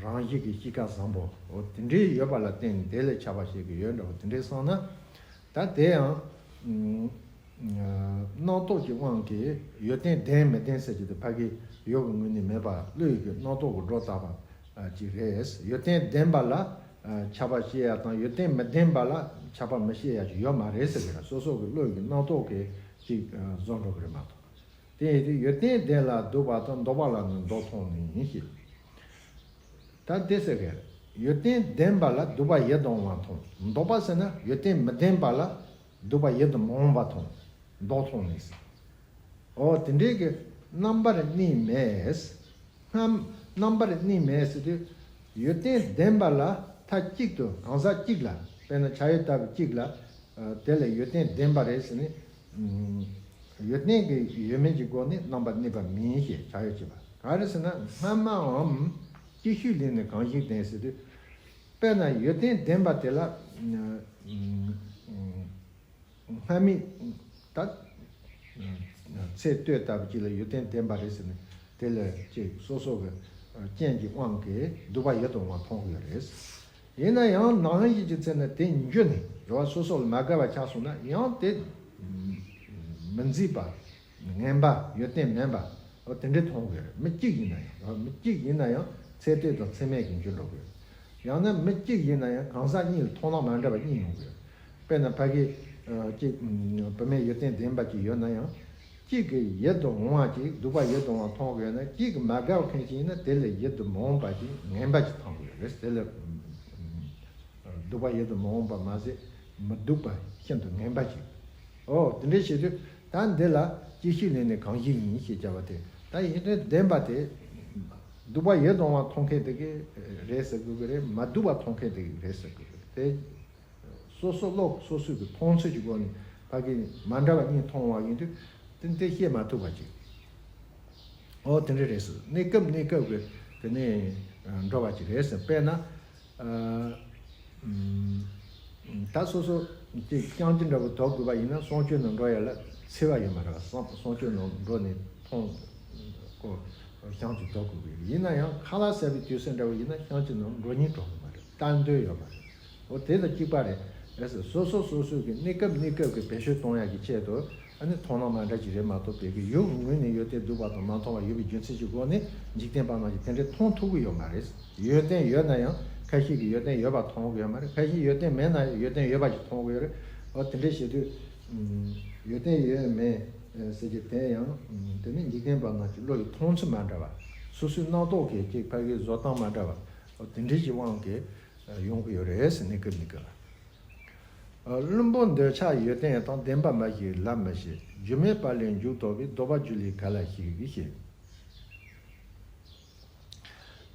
རང་བཞིན་གྱི་གཤིས་ཀ་བཟང་པོ་འོ་དེ་འདྲའི་ཡོད་པ་ལ་བརྟེན་ནས་དེ་ལས་ཆགས་པ་ཞིག་གི་ཡོད་འདྲ་བོ་དེ་འདྲས་བསམ་ན། ད་དེ་ཡང་རྣམ་རྟོག་གི་དབང་གིས་ཡོན་ཏན་ལྡན་མི་ལྡན་ཟེར་གྱི་དེ་ཕ་གི་ཡོད་ཀྱི་ངོས་ནས་མེད་པ་བློ་ཡི་གི་རྣམ་རྟོག་གི་སྒྲོ་བཏགས་པ་ཅིག་རེད། ཡོན་ཏན་ལྡན་པ་ལ་ཆགས་པ་སྐྱེ་ཡ་དང་ཡོན་ཏན་མི་ལྡན་པ་ལ་ཆགས་པ་མི་སྐྱེ་ཡ་ཅིག་ཡོད་མ་རེད་ཟེར་གི་རེད། སོ་སོ་གི་བློ་ཡི་གི་རྣམ་རྟོག་གིས་ཅིག་བཟོ་འགྲོ་གི་རེད་མ་གཏོགས། དེ་ཡིན་དུས་ཡོན་ཏན་ལྡན་ལ་སྡུག་པ་དང་། འདོད་པ་ལ་ནི་མདོག་མཐོང་ནས་ཞེས། ད་དེ་ཟེར་གི་ཡོན་ཏན་ལྡན་པ་ལ་སྡུག་པ་ཡིད་དུ་འོང་བ་མཐོང་། འདོད་པ་ཟེར་ན་ཡོན་ཏན་མི་ལྡན་པ་ལ་སྡུག་པ་ཡིད་དུ་མི་འོང་བ་མཐོང་། མདོག་མཐོང་ནས་ཟེར། འོ་དེ་འདྲའི་གི་རྣམ་པར་གནས་མེད། སྔ་རྣམ་པར་གནས་མེད་ཟེར་དུས་ཡོན་ཏན་ལྡན་པ་ལ་མཐའ་གཅིག་ཏུ་གང་ཟག་གཅིག་ལ་དཔེར་ན་ཆ་ཡོད་ལྟ་བུ་གཅིག་ལ། དེ་ལ་ཡོན་ཏན་ལྡན་པ་རེད་ཟེར་ནས། ཡོན་ཏན་གྱི་ཡོད་མེད་ཀྱི་སྒོ་ནས་རྣམ་པར་གནས་པ་མིན་ཞེས་བྱ་ཡོད་ཅེས་པ། ག་རེ་ཟེར་ན་སྔ་མའམ་ཅིག་ཤོས་ལས་ནི་གང་ཞིག་བདེན་ཟེར་དུས། དཔེར་ན་ཡོན་ཏན་ལྡན་པ་དེ་ལ་སྔ་མའི་ད་ཚེ་སྟོད་ལྟ་བུ་ཅིག་ལ་ཡོན་ཏན་ལྡན་པ་རེད་ཟེར་ནས་དེ་ལ་ཅིག་སོ་སོ་གི་རྐྱེན་གྱི་དབང་གིས་སྡུག་པ་ཡིད་དུ་འོང་བ་མཐོང་གི་ཡོད་རེད། ཡིན་ན་ཡང་ནང་བཞིན་གྱི་ཚེ་ན་དེ་འགྱུར་ནས་རེ་བ་སོ་སོ་ལ་མ་དགའ་བ་ཆགས་སོང་ན་ཡང་དེ་མི་མཛེས་པ་ངན་པ་ཡོན་ཏན་མིན་པ་འོ་དེ་འདྲའི་མཐོང་གི་ཡོད་རེད། མི་གཅིག་ཡིན་ན་ཡང་མི་གཅིག་ཡིན་ན་ཡང་ཚེ་སྟོད་དང་ཚེ་སྨད་ཀྱི་འགྱུར་འགྲོ་གི་ཡོད་རེད། ཡང་ན་མི་གཅིག་ཡིན་ན་ཡང་གང་ཟག་གཉིས་ལ་མཐོང་སྣང་མ་འདྲ་བ་གཉིས་ཡོང་གི་ཡོད་རེད། དཔེར་ན་ཕ་གི་ཅིག་བུད་མེད་ཡོན་ཏན་ལྡན་པ་ཅིག་ཡོད་ན་ཡང་། གཅིག་གིས་ཡིད་དུ་འོང་བ་ཅིག་སྡུག་པ་ཡིད་དུ་འོང་བ་མཐོང་གི་ཡོད་ན་གཅིག་གིས་མ་དགའ་བ་མཁན་ཞིག་ཡིན་ན་དེ་ལས་ཡིད་དུ་མི་འོང་བ་ཅིག་ངན་པ་ཅིག་མཐོང་གི་ཡོད་རེད། དེ་ལས་སྡུག་པ་ཡིད་དུ་མི་འོང་བ་མ་ཟད་མི་སྡུག་པ་ཤིན་ཏུ་ངན་པ་ཅིག་འོ་དེ་འདྲའི་བྱེད་དུས་ ད་འདི་ལ་སྐྱེ་ཤི་ལེན་ནས་གང་ཞིག་ཡིན་ཞེས་བྱ་བ་དེ། ད་ཡིན་དུས་བདེན་པ་དེ་སྡུག་པ་ཡོད་དང་བ་མཐོང་མཁན་དེ་གི་རེད་ཟེར་དགོས་ཀྱི་རེད། མ་སྡུག་པ་མཐོང་མཁན་དེ་གི་རེད་ཟེར་དགོས་ཀྱི་རེད་དེ། སོ་སོ་བློ་སོ་སོའི་གི་མཐོང་ཚུལ་གྱི་སྒོ་ནས་ཕ་གི་མ་འདྲ་བ་གཉིས་མཐོང་བ་ཡིན་དུས་དེ་དེ་བཤད་མ་ཐུབ་པ་ཅིག་ཨོ་དེ་འདྲ་རེད་ཟེར། གནས་སྐབས་གནས་སྐབས་ཀྱི་དེ་ནས་འགྲོ་བ་ཅིག་རེད་ཟེར། དཔེར་ན། ཨ། ཨམ། ད་སོ་སོ་ཅིག་བཤང་གཅི་འདྲ་པོ་དོར་དགོས་པ་ཡིན་ན་གསང་སྤྱོད་ནང་འགྲོ་ཡ་ལ་འཚེ་བ་ཡོད་མ་རེད་པ། གསང་གསང་སྤྱོད་ནང་འགྲོ་ནས་མཐོང་ཀོ་བཤང་གཅི་དོར་དགོས་ཀྱི་ཡིན་ན་ཡང་ཁ་ལག་ཟ་བའི་དུས་ཚོད་འདྲ་པོ་ཡིན་ན་བཤང་གཅི་ནང་འགྲོ་སྙིང་བྲོ་གི་མ་རེད། ལྟ་འདོད་ཡོད་མ་རེད། འོ་དེ་དང་གཅིག་པ་རེད། རེད་ཟེར། སོ་སོ་སོ་སོའི་གི་གནས་སྐབས་གནས་སྐབས་ཀྱི་བེད་སྤྱོད་གཏོང་ཡ་གི་ཆེད་དུ། ཨ་ནི་མཐོང་སྣང་མ་འདྲ་ཅིག་རེད་མ་གཏོགས་པའི་གི་ཡུལ་གྱི་ངོས་ནས་ཡོད་དེ་སྡུག་པ་དང་མ་མཐོང་བ་ཡོད་པའི་རྒྱུ་མཚན་གྱི་སྒོ་ནས་འཇིག་རྟེན་པ་རྣམས་ཀྱིས་དེ་འདྲའི་མཐོང་ཐུབ་ཀྱི་ཡོད་མ་རེད། ཡོན་ཏན་ཡོད་ན་ཡང་ཁ་ཤས་ཀྱིས་ཡོན་ཏན་ཡོད་པ་མཐོང་གི་ཡོད་མ་རེད། ཁ་ཤས་ཡོན་ཏན་མེད་ན་ཡང་ཡོན་ཏན་ཡོད་པ་ཞིག་མཐོང་གི་ཡོད་རེད། འོ་དེ་འདྲ་བྱེད་དུས། ཨུམ། ཡོན་ཏན་ཡོད་མེད་ཟེར་གྱི་དེ་ཡང་དེ་ནི་འཇིག་རྟེན་པ་རྣམས་ཀྱི་བློ་ཡི་མཐོང་ཚུལ་མ་འདྲ་བ། སོ་སོའི་རྣམ་རྟོག་གི་ཅིག་ཕ་གིའི་བཟོ་སྟངས་མ་འདྲ་བ། འོ་དེ་འདྲ་ཞིག་དབང་གིས་ཡོང་གི་ཡོད་རེད་ཟེར་གནས་སྐབས་གནས་སྐབས་ལ། བླུན་པོ་འདོད་ཆགས་ཡོད་དོན་དང་ལྡན་པ་མ་ཞིག་ལབ་མི་ཤེས། རྒྱུ་མེད་པ་ལས་འཇུག་ལྡོག་པའི་ལྡོག་པ་རྒྱུ་ལས་ག་ལ་ཞིག་ཞེས།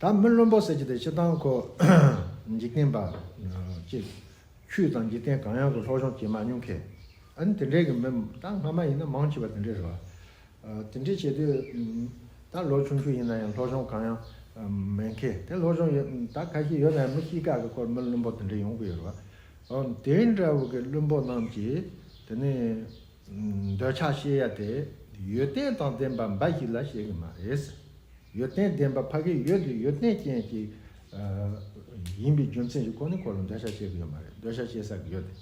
ད་མི་བླུན་པོ་ཟེར་གྱི་དེ་སྤྱིར་བཏང་ཁོ་འཇིག་རྟེན་པ་ཅིག་ཆོས་དང་འཇིག་རྟེན་གང་ཡང་གི་སློབ་སྦྱོང་བྱེད་མ་མྱོང་མཁན། ཨ་ནི་དེ་འདྲའི་གི་མི་ད་སྔ་མ་ཡིན་ན་མང་ཆེ་བ་དེ་འདྲས་རེད་བ། དེ་འདྲས་བྱེད་དུས་ད་ལོ་ཆུང་ཆུང་ཡིན་ན་ཡང་སློབ་སྦྱོང་གང་ཡང་མེད་མཁན་དེ་སློབ་སྦྱོང་ཡོད་ད་ཁ་ཤས་ཡོད་ན་ཡང་མི་གཤིས་ཀ་གི་སྐོར་མི་བླུན་པོ་དེ་འདྲས་ཡོང་གི་ཡོད་རེད་བ། དེ་འདྲ་བོ་གི་བླུན་པོ་རྣམས་ཀྱིས་དེ་ནས་འདོད་ཆགས་སྐྱེ་ཡ་དེ་ཡོན་ཏན་དང་ལྡན་པ་འབའ་ཞིག་ལ་སྐྱེ་གི་མ་རེད། ཡོན་ཏན་ལྡན་པ་ཕ་གི་ཡོད་དེ་ཡོན་ཏན་ཅན་ཅིག་ཡིན་པའི་རྒྱུ་མཚན་གྱི་སྒོ་ནས་ཁོ་ལ་འདོད་ཆགས་སྐྱེ་གི་ཡོད་མ་རེད། འདོད་ཆགས་སྐྱེ་ས་གི་ཡོད་དེ།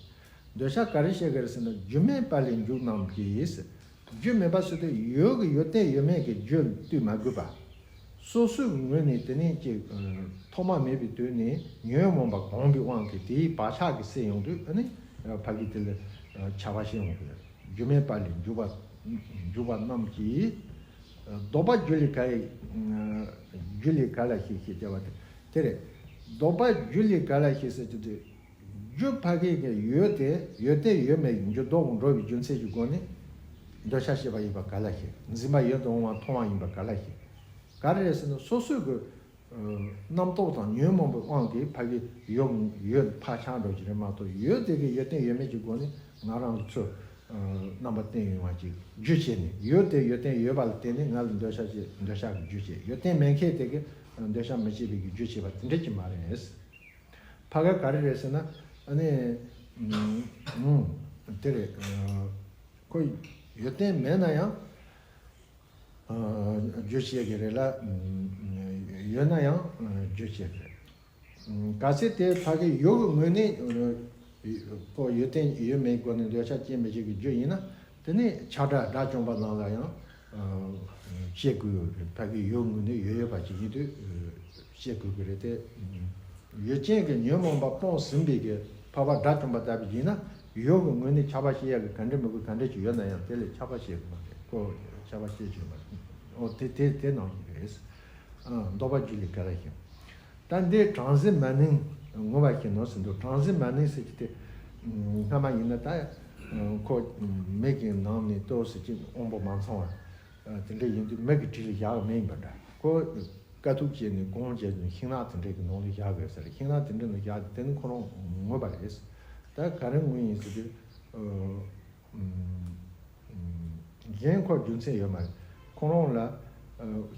འདོད་ཆགས་ག་རེ་སྐྱེ་གི་རེད་ཟེར་ན་རྒྱུ་མེད་པ་ལས་འཇུག་རྣམས་ཀྱིས། རྒྱུ་མེད་པ་ཟེར་དུས་ཡོད་ཀྱི་ཡོན་ཏན་ཡོད་མེད་ཀྱི་རྒྱུ་བསྡུས་མ་དགོས་པ། སོ་སོའི་ངོས་ནས་དེ་ནས་ཅིག་ཐོག་མ་མེད་པའི་དུས་ནས་ཉོན་མོངས་པ་གོམས་པའི་དབང་གིས་དེའི་བག་ཆགས་ཀྱིས་སད་ཡོང་དུས་ཨ་ནི་ཕ་གི་དེ་ལ་ཆགས་པ་སྐྱེ་ཡོང་གི་རེད། རྒྱུ་མེད་པ་ལས་འཇུག་པ་འཇུག་པ་རྣམས་ཀྱིས། ལྡོག་པ་རྒྱུ་ལས་ག་ལ་རྒྱུ་ལས་ག་ལ་ཞིག་ཞེས་བྱ་བ་དེ་དེ་རེད། ལྡོག་པ་རྒྱུ་ལས་ག་ལ་ཞིག་ཟེར་གྱི་དེ། རྒྱུ་ཕ་གི་གི་ཡོད་དེ་ཡོད་དེ་ཡོད་མེད་འགྱུར་ལྡོག་འགྲོ་བའི་རྒྱུ་མཚན་གྱི་སྒོ་ནས། འདོད་ཆགས་སྐྱེས་པ་ཡིན་པ་ག་ལ་ཤེས། འཛིན་པ་ཡོད་དུ་འོང་བ་མཐོང་བ་ཡིན་པ་ག་ལ་ཤེས། ག་རེ་རེད་ཟེར་ན་སོ་སོའི་གི་རྣམ་རྟོག་དང་ཉོན་མོངས་པའི་དབང་གིས་ཕ་གི་ཡོད་ཡོད་ཕར་ཆགས་འགྲོ་གི་རེད་མ་གཏོགས་ཡོད་དེ་གི་ཡོད་ཏན་ཡོད་མེད་ཀྱི་སྒོ་ནས་ང་རང་གི་ཚུར་རྣམ་པ་བསྟན་ཡོང་བ་ཅིག་རྒྱུ་བྱས་ནས་ཡོད་དེ་ཡོད་ཏན་ཡོད་པ་ལ་བརྟེན་ནས་ང་ལ་འདོད་ཆགས་ཀྱི་འདོད་ཆགས་ཀྱི་རྒྱུ་བྱས་ཡོད་ཏན་མེད་མཁན་དེ་གི་འདོད་ཆགས་མི་བྱེད་པའི་གི་རྒྱུ་བྱས་པ་དེ་འདྲ་ཅིག་མ་རེད། ཕ་གི་ག་རེ་རེད་ཟེར་ན་ཨ་ནི་ཨུམ་དེ་རེད། ཁོ་ཡོད་ཏན་མེད་ན་ཡང་། རྒྱུ་བྱེད་ཀྱི་རེད་ལ། ཡོད་ན་ཡང་རྒྱུ་བྱེད་ཀྱི་རེད། གལ་སྲིད་དེ་ཕ་གི་ཡོད་ཀྱི་ངོས་ནས་ཁོ་ཡོད་ཏན་ཡོད་མེད་སྒོ་ནས་འདོད་ཆགས་སྐྱེ་མི་བྱེད་ཀྱི་རྒྱུ་ཡིན་ན་དེ་ནི་ཁྱབ་བསྒྲགས་དགྲ་བཅོམ་པ་རྣམས་ལ་ཡང་བཤད་དགོས་ཡོད་རེད། ཕ་གི་ཡོད་ངོས་ནས་ཡོད་ཡོད་པ་ཅིག་ཡིན་དུས་བཤད་དགོས་ཀྱི་རེད་དེ། ཡོད་ཅན་གྱི་ཉོན་མོངས་པ་སྤོང་ཟིན་པའི་གི་འཕགས་པ་དགྲ་བཅོམ་པ་ལྟ་བུ་ཡིན་ན་ཡོད་ཀྱི་ངོས་ནས་ཁྱབ་པ་བྱེད་ཡག་གི་ག་འདྲ་མི་དགོས་ག་འདྲ་ཅིག་ཡོད་ན་ཡང་དེ་ལས་ཁྱབ་པ་བྱེད་དགོས་མ་རེད། ཁོ་ཁྱབ་པ་བྱེད་བྱེད་མ་རེད། ཨོ་དེ་དེ་དེ་ནང་བཞིན་རེད། ཨ་ལྡོག་པ་རྒྱུ་ལས་ག་ལ་ཞིག་ད་འདི་གྲངས་འཛིན་མ་ནིང་ངོ་བ་ཞིག་ནོར་ཟིན་འདུག་གྲངས་འཛིན་མ་ནིང་ཟེར་གྱི་དེ་སྔ་མ་ཡིན་ན་ད་ཁོ་མིག་གི་ནང་ནས་ལྟོས་ཟེར་གྱི་དབང་པོ་མ་ཚང་བ་དེ་འདྲ་ཡིན་དུས་མིག་གི་དྲི་ལ་བཞག་མེད་ཡིན་པ་འདྲ་ཁོ། དཀའ་ཐུབ་བྱས་ནས་གོང་བྱས་ནས་ཤིང་ནགས་དེ་འདྲའི་གི་ནང་ལ་བཞག་དགོས་ཟེར། ཤིང་ནགས་དེ་འདྲའི་ནང་བཞག་དེ་ནི་ཁོ་རང་ངུས་པ་རེད། ད་ག་རེ་ངུས་ཡིན་ཟེར་དུས། གཞན་ཁོ་རྒྱུ་མཚན་ཡོད་མ་རེད། ཁོ་རང་ལ་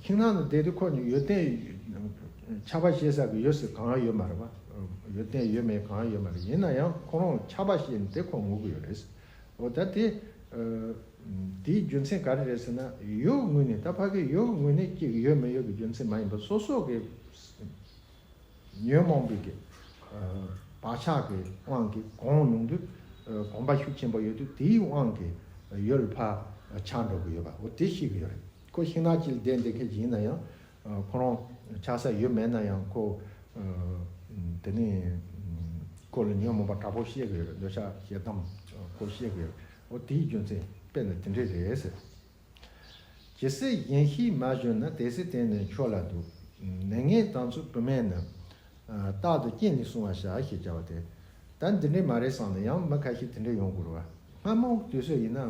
ཤིང་ནགས་ནང་བསྡད་དུས་ཁོ་ནི་ཡོད་ཏན་ཆགས་པ་སྐྱེ་ས་གི་ཡོད་ཟེར་གང་ཡང་ཡོད་མ་རེད་པ། ཡོད་ཏན་ཡོད་མེད་གང་ཡང་ཡོད་མ་རེད། ཡིན་ན་ཡང་ཁོ་རང་ཆགས་པ་སྐྱེས་ནས་དེ་ཁོ་ངུ་གི་ཡོད་རེད། འོ་ད་དེ། དེའི་རྒྱུ་མཚན་ག་རེ་རེད་ཟེར་ན་ཡོད་ངོས་ནས་ད་ཕ་གི་ཡོད་ངོས་ནས་གཅིག་ཡོད་མེད་ཡོད་ཀྱི་རྒྱུ་མཚན་མ་ཡིན་པར་སོ་སོ་གི་ཉོན་མོངས་པའི་གི་བག་ཆགས་ཀྱི་དབང་གིས་གོམས་ཡོང་དུས་གོམས་པ་ཤུགས་ཆེན་པོ་ཡོད་དུས་དེའི་དབང་གིས་ཡོད་ཕར་ཆགས་འགྲོ་གི་ཡོད་པ་འོ་དེ་ཤེས་ཀྱི་ཡོད་རེད། ཁོ་ཤིང་ནགས་ཅིག་ལ་བསྡད་བསྡད་མཁན་ཅིག་ཡིན་ན་ཡང་ཁོ་རང་ཆགས་ས་ཡོད་མེད་ན་ཡང་ཁོ་དེ་ནས་ཁོ་ལ་ཉོན་མོངས་པ་དྲག་པོ་སྐྱེ་གི་ཡོད་རེད། འདོད་ཆགས་ཞེ་སྡང་ཁོ་སྐྱེ་གི་ཡོད་རེད། འོ་དེའི་རྒྱུ་མཚན་དཔེར་ན་དེ་འདྲས་རེད་ཟེར། ཇི་སྲིད་གཞན་ཤེས་མ་བྱོན་ན། དེ་སྲིད་དེ་ནི་འཆོལ་ལ་འདུག་ནད་ངན་དམ་ཚིག་དུ་མས་ནི། རྟག་ཏུ་རྐྱེན་ནི་བསྲུང་བར་བྱ་ཞེས་བྱ་བ་སྟེ། ད་འདི་འདྲས་མ་རེད་བསམ་ནས་ཡང་མི་ཁ་ཤས་དེ་འདྲས་ཡོང་དགོས་རེད་བ། སྔ་མོ་དུས་ཚོད་ཡིན་ན།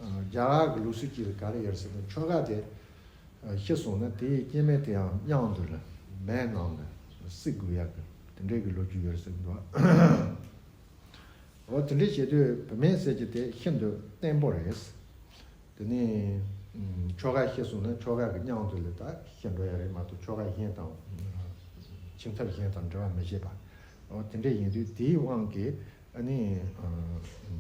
རྒྱ་གར་གྱི་ལུགས་སྲོལ་གཅིག་ལ་ག་རེ་ཡོད་ཟེར་ན། ཆོ་ག་དེ་ཤི་སོང་ན་དེའི་སྐྱེ་དམན་དེ་ཡང་མྱང་དུ་ལ་མེ་ནང་ལ་བསྲེག་དགོས་ཡག་གི་དེ་འདྲའི་གི་ལོ་རྒྱུས་ཡོད་ཟེར་འདུག་འོ་དེ་འདྲའི་བྱེད་དུས་བུད་མེད་ཟེར་གྱི་དེ་ཤིན་ཏུ་བརྟན་པོ་རེད། དེ་ནས་ཆོ་ག་ཤི་སོང་ན་ཆོ་ག་གི་མྱང་དུ་ལ་ད་ཤི་འགྲོ་ཡ་རེད་མ་གཏོགས། ཆོ་ག་གཞན་དང་འཆིང་ཐབས་གཞན་དང་འབྲེལ་བ་མི་བྱེད་པ། འོ་དེ་འདྲ་ཡིན་དུས་དེའི་དབང་གིས་ཨ་ནི་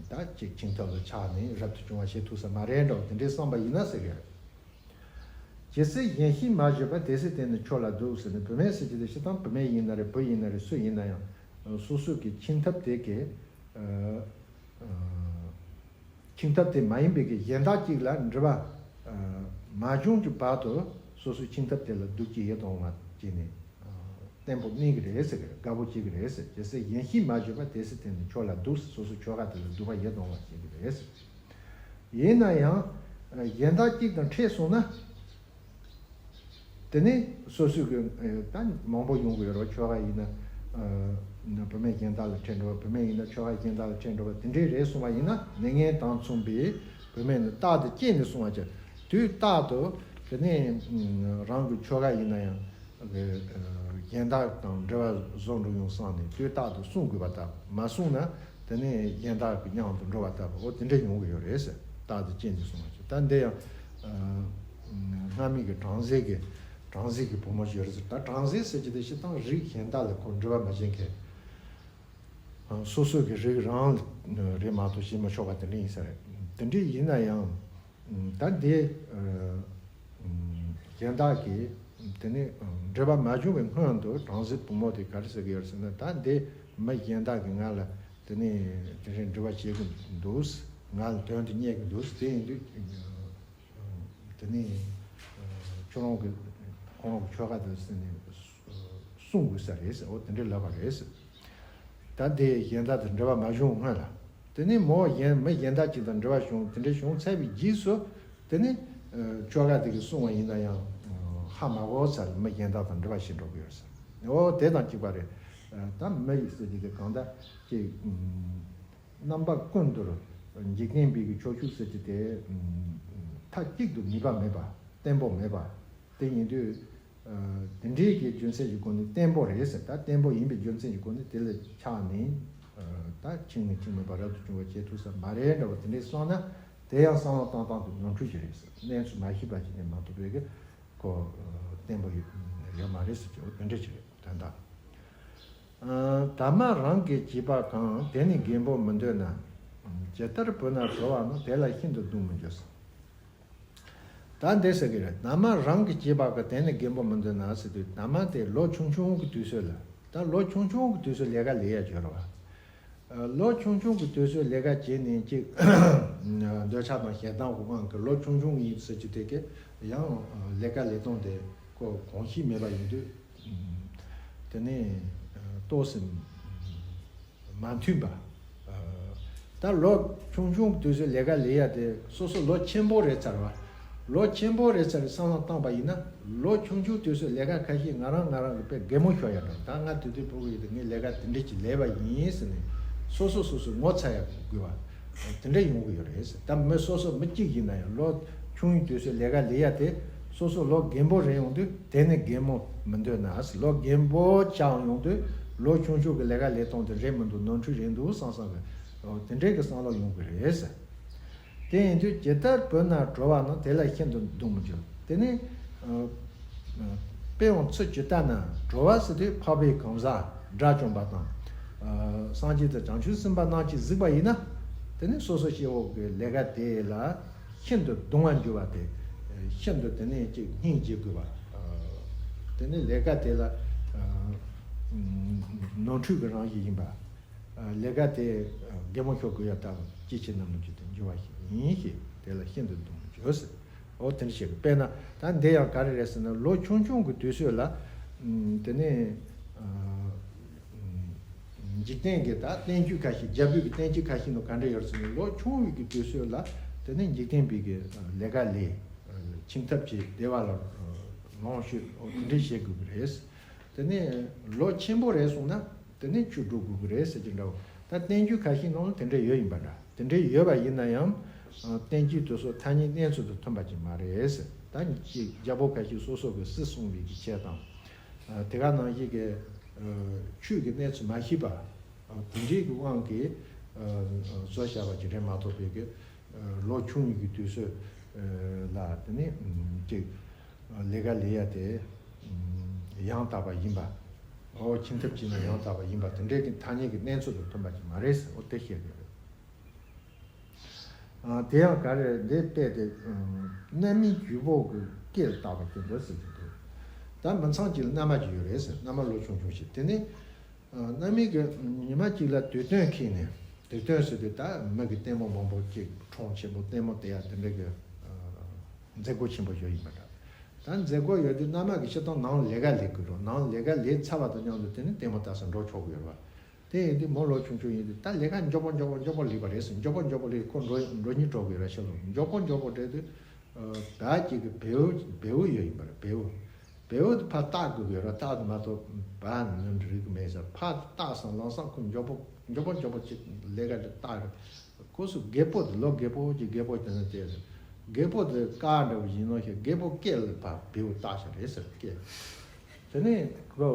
ད་ཅིག་འཆིང་ཐབས་ལ་ཆགས་ནས་རབ་ཏུ་བྱུང་བ་བྱེད་ཐུབ་ས་མ་རེད་འདྲ་བ་དེ་འདྲའི་བསམ་པ་ཡིན་ན་ཟེར་གི་རེད། ཇི་སྲིད་གཞན་གཤིས་མ་བརྗོད་པ། དེ་སྲིད་དེ་ནི་ཆོས་ལ་སྡུག་ཟེར་ནས། བུད་མེད་ཟེར་གྱི་དེ་སྤྱིར་བཏང་བུད་མེད་ཡིན་ན་རེད། བུ་ཡིན་ན་རེད། སུ་ཡིན་ན་ཡང་སོ་སོ་གི་འཆིང་ཐབས་དེ་གི་འཆིང་ཐབས་དེ་མ་ཡིན་པའི་གི་གཞན་དག་ཅིག་ལ་འདྲི་བ་མ་བྱུང་གི་བར་དུ་སོ་སོའི་འཆིང་ཐབས་དེ་ལ་སྡུག་ཅིག་ཡིད་དུ་འོང་བ་བྱས་ནས་བརྟན་པོ་གནས་ཀྱི་རེད་ཟེར་གི་རེད། དགའ་པོ་སྐྱེ་གི་རེད་ཟེར། ཇི་སྲིད་གཞན་གཤིས་མ་བརྗོད་པ། དེ་སྲིད་དེ་ནི་ཆོས་ལ་སྡུག་ཟེར། སོ་སོའི་ཆོ་ག་དེ་ལ་སྡུག་པ་ཡིད་དུ་འོང་བ་བྱེད་ཀྱི་རེད་ཟེར། ཡིན་ན་ཡང་གཞན་དག་ཅིག་དང་འཕྲད་སོང་ན། དེ་ནས་སོ་སོའི་གི་ད་མང་པོ་ཡོང་གི་ཡོད་རེད། ཆོ་ག་ཡིན་ན་བུད་མེད་གཞན་དག་ལ་འཕྲད་འགྲོ་བ། བུད་མེད་ཡིན་ན་ཆོ་ག་གཞན་དག་ལ་འཕྲད་འགྲོ་བ་དེ་འདྲའི་རེད་གསུངས་པ་ཡིན་ན། མྱ་ངན་དང་མཚུངས་པའི་བུད་མེད་ནི་རྟག་ཏུ་སྐྱེས་ནས་གསུངས་པ་ཅིག་དུས་རྟག་ཏུ་དེ་ནས་རང་གི་ཆོ་ག་ཡིན་ན་ཡང་གཞན་དག་དང་འབྲེལ་བ་བཟོ་འགྲོ་ཡོང་བསམ་ནས་དུས་རྟག་ཏུ་བསྲུང་དགོས་པ་ལྟ་བུ། མ་བསྲུངས་ན་དེ་ནས་གཞན་དག་གི་མྱང་དུ་འགྲོ་བ་ལྟ་བུ། འོ་དེ་འདྲ་ཡོང་གི་ཡོད་རེད་ཟེར། རྟག་ཏུ་སྐྱེས་ནས་གསུངས་པ་ཅིག་ད་འདི་ཡང་སྔ་མའི་གི་བྲམ་ཟེ་གི་བྲམ་ཟེ་གི་བུ་མོ་ཞིག་རེད་ཟེར། ད་བྲམ་ཟེ་ཟེར་གྱི་དེ་སྤྱིར་བཏང་རིགས་གཞན་དག་ལ་ཁོ་འབྲེལ་བ་མ་བྱེད་མཁན། སོ་སོ་གི་རིགས་རང་རེད་མ་གཏོགས་བྱེད་མི་ཆོག་པ་དེ་འདྲ་ཡིན་ས་རེད། དེ་འདྲ་ཡིན་ན་ཡང་ད་འདི་གཞན་དག་གིས་དེ་ནས་འདྲི་བ་མ་བྱུང་བའི་སྔོན་དུ་བྲམ་ཟེ་བུ་མོ་དེ་ག་རེ་ཟེར་གི་ཡོད་ཟེར་ན། ད་འདི་མི་གཞན་དག་གིས་ང་ལ་དེ་ནས་དེ་རིང་འདྲི་བ་བྱེད་ཀྱི་འདུག་ང་ལ་དོན་དུ་གཉེར་གྱི་འདུག་དེ་ཡིན་དུས་དེ་ནས་ཁྱོད་རང་གི་ཁོང་རང་གི་ཆོ་ག་དེ་ཟེར་ནས་གསུང་དགོས་ས་རེད་ཟེར། འོ་དེ་འདྲ་ལབ་པ་རེད་ཟེར། ད་དེ་གཞན་དག་དང་འདྲི་བ་མ་བྱུང་སྔོན་ལ། དེ་ནས་མོ་གཞན་མི་གཞན་དག་ཅིག་དང་འདྲི་བ་བྱུང་། དེ་འདྲ་བྱུང་ཚར་བའི་རྗེས་སུ་དེ་ནས་ཆོ་ག་དེ་གིས་གསུངས་པ་ཡིན་ན་ཡང་ཧ་མ་གོ་ཚར་ལ་མི་གཞན་དག་དང་འདྲི་བ་བྱེད་འགྲོ་གི་ཡོད་ཟེར། འོ་དེ་དང་གཅིག་པ་རེད། ད་མི་ཡི་ཟེར་གྱི་དེ་གང་ལྟར་ཅིག་རྣམ་པ་ཀུན་ཏུ་འཇིག་རྟེན་པའི་གི་ཁྱོ་ཤུག་ཟེར་གྱི་དེ་མཐའ་གཅིག་ཏུ་ངེས་པ་མེད་པ། བརྟན་པོ་མེད་པ་དེ་ཡིན་དུས། དེ་འདྲའི་གི་རྒྱུ་མཚན་གྱི་སྒོ་ནས་བརྟན་པོ་རེད་ཟེར། ད་བརྟན་པོ་ཡིན་པའི་རྒྱུ་མཚན་གྱི་སྒོ་ནས་དེ་ལ་ཆགས་ནས་ད་འཆིང་ནས་འཆིང་མེད་པ་རབ་ཏུ་བྱུང་བ་བྱེད་ཐུབ་ས་མ་རེད་འདྲ་བ་དེ་འདྲའི་བསམ་ན། དེ་ཡང་བསམ་བློ་བཏང་སྟངས་དེ་ནོར་འཁྲུལ་ཞིག་རེད་ཟེར། གནས་ཚུལ་མ་ཤེས་པ་ཞིག་ནས་མ་གཏོགས་པའི་གི་ཁོ་བརྟན་པོ་ཡོད་མ་རེད་ཟེར་གྱི། འོ་དེ་འདྲ་ཞིག་རེད། དོན་དག་ཨ། ཐ་མ་རང་གི་བྱས་པ་གང་། དེ་ནི་རྒན་པོ་མི་འདོད་ན། ཇི་ལྟར་བུ་ན་བྲོ་བ་ནི། དེ་ལ་ཤིན་ཏུ་སྡུག་མི་འགྱུར་ཟེར། ད་འདི་ཟེར་གི་རེད། ཐ་མ་རང་གི་བྱས་པ་གང་། དེ་ནི་རྒན་པོ་མི་འདོད་ན་ཟེར་དུས། ཐ་མ་དེ་ལོ་ཆུང་ཆུང་གི་དུས་ཚོད་ལ། ད་ལོ་ཆུང་ཆུང་གི་དུས་ཚོད་ལས་ཀ་ལས་ཡ་འབྱོར་བ། ལོ་ཆུང་ཆུང་གི་དུས་ཚོད་ལས་ཀ་བྱས་ནས་ཅིག་འདོད་ཆགས་དང་ཞེ་སྡང་གི་དབང་གིས་ལོ་ཆུང་ཆུང་ཡིན་ཟེར་གྱི་དེ་གི་ཡང་ལས་ཀ་ལས་སྟངས་དེ་ཁོ་གོམས་གཤིས་མེད་པ་ཡིན་དུས། དེ་ནས་ཏོག་ཙམ་མ་མཐུན་པ། ད་ལོ་ཆུང་ཆུང་གི་དུས་ཚོད་ལས་ཀ་ལས་ཡ་དེ་སོ་སོ་ལོ་ཆེན་པོ་རེད་ཚར་བ། ལོ་ཆེན་པོ་རེད་ཚར་བའི་བསམ་བློ་བཏང་པ་ཡིན་ན། ལོ་ཆུང་ཆུང་དུས་ཚོད་ལས་ཀ་ཁ་ཤས་ང་རང་ང་རང་གི་དཔེ་གད་མོ་ཤོར་ཡ་འདྲ། ད་ང་དེ་དུས་ཕྲུ་གུ་ཡིན་དུས་ངས་ལས་ཀ་དེ་འདྲ་ཅིག་ལས་པ་ཡིན་ཟེར་ནས་སོ་སོ་སོ་སོས་ངོ་ཚ་ཡ་དགོས་པ་དེ་འདྲ་ཡོང་གི་ཡོད་རེད་ཟེར། ད་མི་སོ་སོ་མི་གཅིག་ཡིན་ན་ཡང་ལོ་ཆུང་ཡི་དུས་ཚོད་ལས་ཀ་ལས་ཡ་དེ་སོ་སོ་ལོ་རྒན་པོ་རེད་ཡོང་དུས། དེ་ནི་རྒན་མོ་མི་འདོད་ན་ཟེར། ལོ་རྒན་པོ་ཆགས་ཡོང་དུས་ལོ་ཆུང་ཆུང་གི་ལས་ཀ་ལས་སྟངས་དེ་རེད་མི་འདུག་ནོར་འཁྲུལ་རེད་འདུག་བསམ་བསམ་གི་དེ་འདྲའི་གི་བསམ་བློ་ཡོང་གི་རེད་ཟེར། དེ་ཡིན་དུས་ཇི་ལྟར་བུ་ན་བྲོ་བ་ན། དེ་ལ་ཤིན་ཏུ་སྡུག་མི་འགྱུར། དེ་ནི་ཨ་ཨ་དཔེ་ཡང་ཚུལ་ཇི་ལྟར་ན། བྲོ་བ་ཟེར་དུས་འཕགས་པའི་གང་ཟག་དགྲ་བཅོམ་པ་དང་། ཨ་སངས་རྒྱས་དང་བྱང་ཆུབ་སེམས་དཔའ་རྣམས་ཀྱིས་གཟིགས་པ་ཡིན་ན། དེ་ནི་སོ་སོ་སྐྱེ་བོ་གི་ལས་ཀ་དེ་ལ་ཤིན་ཏུ་གདུང་བར་འགྱུར་བ་དེ། ཤིན་ཏུ་དེ་ནི་ཅིག་སྙིང་རྗེ་དགོས་པ། དེ་ནི་ལས་ཀ་དེ་ལ་ཨ་ནོར་འཁྲུལ་གྱི་རང་བཞིན་ཡིན་པ། ལས་ཀ་དེ་རྒན་མོ་ཤོར་དགོས་ཡ་ལྟ་བུ་སྐྱེ་འཆི་རྣམས་ལ་འགྱུར་ཏེ་འགྱུར་བ་ཞིག་ཡིན་ཞེས་དེ་ལ་ཤིན་ཏུ་སྡུག་མི་འགྱུར་ཟེར། འོ་དེ་འདྲ་བཤད་གི། དཔེར་ན་ད་འདི་ཡང་ག་རེ་རེད་ཟེར་ན། ལོ་ཆུང་ཆུང་གི་དུས་ཚོད་ལ་དེ་ནས་འཇིག་རྟེན་གྱི་ད་བསྟན་བཅོས་ཁ་ཤས། རྒྱ་བོད་ཀྱི་བསྟན་བཅོས་ཁ་ཤས་ནང་ག་འདྲ་ཡོད་ཟེར་ན། ལོ་ཆུང་བའི་གི་དུས་ཚོད་ལ་དེ་ནས་འཇིག་རྟེན་པའི་གི་ལས་ཀ་ལས། འཆིང་ཐབས་ཀྱིས་བདེ་བ་ལ་ལོངས་སྤྱོད། འོ་དེ་འདྲ་བྱེད་དགོས་གི་རེད། དེ་ནས་ལོ་ཆེན་པོ་རེད་སོང་ན་དེ་ནས་ཆོས་སྒྲུབ་དགོས་ཀྱི་རེད་ཟེར་གྱི་འདྲ་བོ། ད་བསྟན་བཅོས་ཁ་ཤས་ནང་ལ་དེ་འདྲ་ཡོད་ཡིན་པ་འདྲ། དེ་འདྲ་ཡོད་པ་ཡིན་ན་ཡང་ བསྟན་བཅོས་དེ་ཚོ་ཐ་སྙད་གནས་ཚུལ་དང་མཐུན་པ་ཅིག་མ་རེད་ཟེར། ད་ཅིག་རྒྱལ་པོ་ཁ་ཤས་སོ་སོ་གི་སྲིད་སྲུང་བའི་གི་ཆེད་དང་། དེ་ག་ནང་བཞིན་གི་ཆོས་ཀྱི་གནས་ཚུལ་མ་ཤེས་པ། དེ་འདྲའི་གི་དབང་གིས་བཟོ་བྱ་བ་ཅིག་རེད་མ་གཏོགས་པའི་གི་ལོ་ཆུང་བའི་གི་དུས་ཚོད་ལ་དེ་ནི་ཅིག་ལས་ཀ་ལས་ཡ་དེ་ཡང་དག་པ་ཡིན་པ། འོ་ཁྱིམ་ཐབ་བྱས་ན་ཡང་དག་པ་ཡིན་པ་དེ་འདྲའི་གི་ཐ་སྙད་ཀྱི་གནས་ཚུལ་དང་མཐུན་པ་ཅིག་མ་རེད་ཟེར། འོ་དེ་བཤད་དགོས་རེད། དེ་ཡང་ག་རེ་རེད། འདི་དཔེ་དེ་རྣམ་སྨིན་རྒྱུ་བོ་གི་སྐད་ལ་བཏགས་པ་ཅིག་འདུག་ཟེར་གྱི་འདུག་ད་མི་ཚང་གཅིག་ལ་མནའ་མ་གཅིག་ཡོད་རེད་ཟེར། མནའ་མ་ལོ་ཆུང་ཆུང་ཞིག་དེ་ནི་རྣམ་སྨིན་གྱི་ཉི་མ་གཅིག་ལ་དུས་སྟོན་ཁེལ་ནས། དུས་སྟོན་ཟེར་དུས་ད་མི་གི་ལྟད་མོ་མང་པོ་གཅིག་གྲོང་ཆེན་པོ་ལྟད་མོ་བལྟ་ཡ་དེ་འདྲ་གི་མཛད་སྒོ་ཆེན་པོ་ཞིག་ཡིན་པ་འདྲ། ད་མཛད་སྒོ་ཡོད་དུས་མནའ་མ་གི་སྤྱིར་བཏང་ནང་ལས་ཀ་ལས་དགོས་རེད། ནང་ལས་ཀ་ལས་ཚར་བ་དང་མཉམ་དུ་དེ་ནི་ལྟད་མོ་ལྟ་ས་འགྲོ་ཆོག་གི་ཡོད་རེད་བ། དེ་ཡིན་དུས་མོ་ལོ་ཆུང་ཆུང་ཡིན་དུས་ད་ལས་ཀ་མགྱོགས་པོ་མགྱོགས་པོ་མགྱོགས་པོ་ལས་པ་རེད་ཟེར། མགྱོགས་པོ་མགྱོགས་པོ་ལས། ཁོ་འགྲོ་འགྲོ་སྙིང་བྲོ་གི་ར་ཤ་ལོ། མགྱོགས་པོ་མགྱོགས་པོ་བྲེལ་དུས་བ་གཅིག་གི་བེའུ་བེའུ་ཡོད་ཡིན་པ་རེད། བེའུ་བེའུ་དེ་ཕར་བཏགས་དགོས་གི་ར། བཏགས་དུ་མ་གཏོགས་བ་ནི་འབྲི་གི་མེད་ཟེར། ཕར་བཏགས་སང་ལམ་སང་ཁོ་མགྱོགས་པོ་མགྱོགས་པོ་མགྱོགས་པོ་ཅིག་ལས་ཀ་དེ་བཏགས་རེད། ཁོ་ཚོ་རྒད་པོ་དེ་ལོ་རྒད་པོ་གི་རྒད་པོ་དེ་ནི་དེ་རེད། རྒད་པོ་དེ་དཀར་འདྲ་བོ་ཡིན་ནོ་ཞེས་རྒད་པོ་སྐེ་ལ་ཕར་བེའུ་བཏགས་ཤག་རེད་ཟེར། སྐེ། དེ་ནས་ཁོ་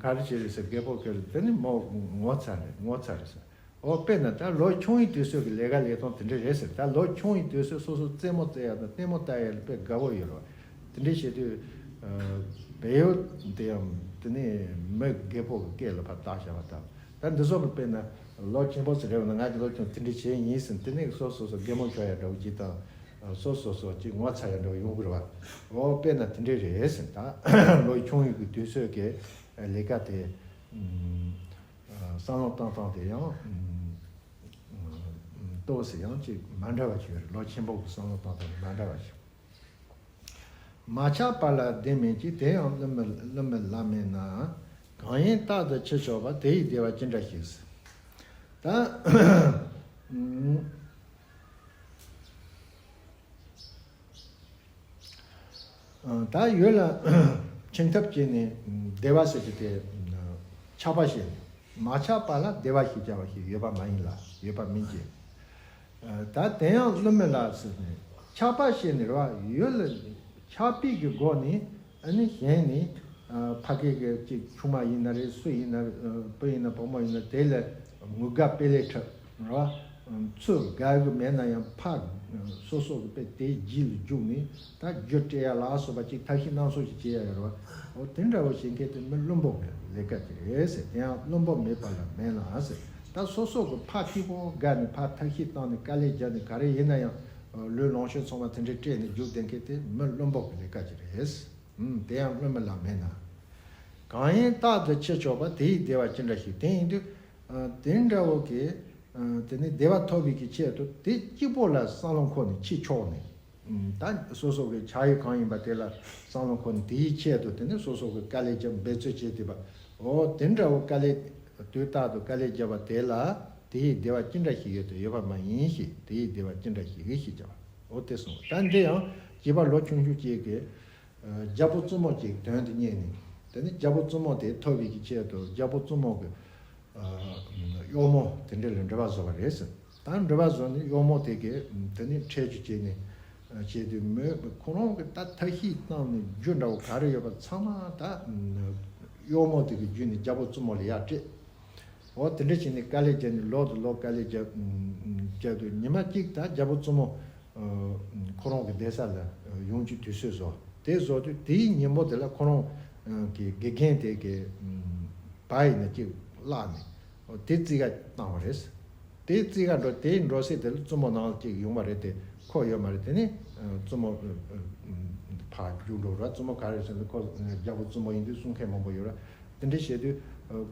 ག་རེ་བྱས་རེད་ཟེར། རྒད་པོ་སྐེ་ལ། དེ་ནས་མོ་ངོ་ཚ་རེད། ངོ་ཚ་རེད་ཟེར། འོ་དཔེར་ན་ད་ལོ་ཆུང་བའི་དུས་ཚོད་ཀྱི་ལས་ཀ་ལས་སྟངས་དེ་འདྲ་རེད་ཟེར། ད་ལོ་ཆུང་བའི་དུས་ཚོད་སོ་སོ་རྩེད་མོ་རྩེ་ཡ་དང་ལྟད་མོ་ལྟ་ཡ་ལ་དཔེ་དགའ་བོ་ཡོད་རེད་བ། དེ་འདྲ་བྱེད་དུས་བེའུ་དེ་ཡང་དེ་ནས་མི་རྒད་པོ་གི་སྐེ་ལ་ཕར་བཏགས་བཞག་པ་དང་། ད་འདི་ཚོ་དཔེར་ན་ལོ་ཆེན་པོ་ཟེར་རེད་བ། ན་ང་གི་ལོ་ཆུང་དེ་འདྲ་བྱས་ཡིན་ཟེར། དེ་ནས་སོ་སོ་སོ་གད་མོ་ཤོར་ཡ་འདྲ་བོ་ཅིག་དང་། སོ་སོ་སོ་ཅིག་ངོ་ཚ་ཡ་འདྲ་བོ་ཡོང་གི་རེད་བ། འོ་དཔེར་ན་དེ་འདྲ་རེད་ཟེར། ད་ལོ་ཆུང་བའི་གི་དུས་ཚོད་ཀྱི་ལས་ཀ་དེ་བསམ་བློ་བཏང་སྟངས་དེ་ཡང་ཏོག་ཙམ་ཡང་ཅིག་མ་འདྲ་བ་ཞིག་ཡོད་རེད། ལོ་ཆེན་པོ་གི་བསམ་བློ་བཏང་སྟངས་མ་འདྲ་བ་ཞིག་མ་ཆགས་པ་ལ་བདེ་མིན་གྱི། དེ་ཡང་བསླུ་མེད་བསླུ་མེད་ལ་མེད་ན། གང་ཡིན་རྟག་ཏུ་ཕྱིར་ཕྱོགས་པ། དེ་ཡི་བདེ་བ་ཅི་འདྲ་ཞིག་ད། ད་ཡུལ་ལ་ཁྱིམ་ཐབ་བྱས་ནས་བདེ་བ་ཟེར་གྱི་དེ་ཆགས་པ་ཞིག་མ་ཆགས་པ་ལ་བདེ་བ་ཞེས་བྱ་བ་ཞིག་ཡོད་པ་མ་ཡིན་ལ། ཡོད་པ་མིན་གྱི། ད་དེ་ཡང་བསླུ་མེད་ལ་ཟེར་ནས་ཆགས་པ་ཞེས་ནི་རེད་བ། ཡུལ་ལ་ཆགས་པའི་གི་སྒོ་ནས་ཨ་ནི་གཞན་ནི་ཕ་གི་གི་ཅིག་ཆུང་མ་ཡིན་ན་རེད། སུ་ཡིན་ན་རེད། བུ་ཡིན་ན་བུ་མོ་ཡིན་ན་དེ་ལ་ངུ་དགའ་དཔེ་ལས་འཁྲབ་རེད་བ། ཚུར་དགའ་གི་མེད་ན་ཡང་ཕ་སོ་སོ་གི་དཔེ་དེའི་རྗེས་ལ་རྒྱུག་ནས་ད་རྒྱུ་སྤྲད་ཡ་ལ་སོགས་པ་ཅིག་ཐབས་ཤེས་སྣ་ཚོགས་ཤིག་བྱེད་ཡ་ཡོད་རེད་བ། འོ་དེ་འདྲ་བོ་བྱེད་མཁན་དེ་མི་བླུན་པོ་གི་ལས་ཀ་ཅིག་རེད་ཟེར། དེ་ཡང་བླུན་པོ་མེད་པ་ལ་མེད་ན་ཟེར། ད་སོ་སོ་གི་ཕ་སྐྱིད་པོ་དགའ་ནས་ཕ་ཐབས་ཤེས་བཏང་ནས་དཀའ་ལས་རྒྱབ་ནས་ག་རེ་ཡིན་ན་ཡང་ལུས་ལོངས་སྤྱོད་ཚང་མ་དེ་འདྲས་སྤྲད་ནས་རྒྱུག་བསྡད་མཁན་དེ་མི་བླུན་པོ་གི་ལས་ཀ་ཅིག་རེད། ཨུམ། དེ་ཡང་བསླུ་མེད་ལ་མེད་ན། གང་ཡིན་རྟག་ཏུ་ཕྱིར་ཕྱོགས་པ། དེ་ཡི་བདེ་བ་ཅི་འདྲ་ཞིག་དེ་ཡིན་དུས་དེ་འདྲ་བོ་གི་དེ་ནི་བདེ་བ་ཐོབ་པའི་གི་ཆེད་དུ་དེ་གཅིག་པོ་ལ་བསམ་བློ་འཁོར་ནས་ཕྱིར་ཕྱོགས་ནས། ད་སོ་སོ་གི་ཆགས་ཡུལ་གང་ཡིན་པ་དེ་ལ་བསམ་བློ་འཁོར་ནས་དེའི་ཆེད་དུ་དེ་ནི་སོ་སོ་གི་དཀའ་ལས་བརྒྱབ་འབད་རྩོལ་བྱས་བསྡད་པ། འོ་དེ་འདྲ་བོ་དཀའ་ལས་དུས་རྟག་ཏུ་དཀའ་ལས་བརྒྱབ་པ་དེ་ལ་དེ་ཡི་བདེ་བ་ཅི་འདྲ་ཞིག་ཡོད་དོ། ཡོད་པ་མ་ཡིན་ཞེས། དེ་ཡི་བདེ་བ་ཅི་འདྲ་ཞིག་ཞེས་བྱ་བ། འོ་དེ་གསུངས། ད་འདི་ཡང་བྱིས་པ་ལོ་ཆུང་ཆུང་ཅིག་གིས་རྒྱལ་པོ་བཙུན་མོ་ཅིག་དོན་དུ་གཉེར་ནས་དེ་ནི་རྒྱལ་པོ་བཙུན་མོ་དེ་ཐོབ་པའི་གི་ཆེད་དུ་རྒྱལ་པོ་བཙུན་མོ་གི་གཡོག་མོ་དེ་འདྲ་ལ་འབྲེལ་བ་བཟོ་བ་རེད་ཟེར། ད་འབྲེལ་བ་བཟོས་ནས་གཡོག་མོ་དེ་གིས་དེ་ནི་ཁྲལ་རྒྱུ་བྱས་ནས་བྱས་དུས་མོས་ཁོ་རང་གི་ད་ཐབས་ཤེས་བཏང་ནས་རྒྱུ་འདྲ་བོ་ག་རེ་ཡོད་པ་ཚང་མ་ད་གཡོག་མོ་དེ་གི་བརྒྱུད་ནས་རྒྱལ་པོ་བཙུན་མོ་ལ་ཡར་སྤྲད། འོ་དེ་འདྲ་བྱས་ནས་དཀའ་ལས་བརྒྱབ་ནས་ལོ་དང་ལོ་དཀའ་ལས་བརྒྱབ་བརྒྱབ་དུས་ཉི་མ་གཅིག་ད་རྒྱལ་པོ་བཙུན་མོ་ཁོ་རང་གི་བསྡད་ས་ལ་ཡོང་རྒྱུའི་དུས་ཚོད་བཟོ། དེ་བཟོ་དུས་དེའི་ཉིན་མོ་དེ་ལ་ཁོ་རང་གི་དགེ་རྒན་དེ་གི་བ་ཡིན་ན་གཅིག་བརླགས་ནས་འོ་དེ་རྩིས་ཀ་བཏང་བ་རེད། དེ་རྩིས་ཀ་འགྲོ་དེའི་འགྲོ་སའི་དེ་ལ་བཙུན་མོ་ནང་ལ་གཅིག་ཡོང་བ་རེད། དེ་ཁོ་ཡོད་མ་རེད། དེ་ནས་བཙུན་མོ་ཕར་རྒྱུགས་འགྲོ་ར། བཙུན་མོ་ག་རེ་ཟེར་ན་ཁོ་རྒྱལ་པོ་བཙུན་མོ་ཡིན་དུས་གསུང་མཁན་མང་པོ་ཡོད་ར། དེ་འདྲ་བྱས་དུས་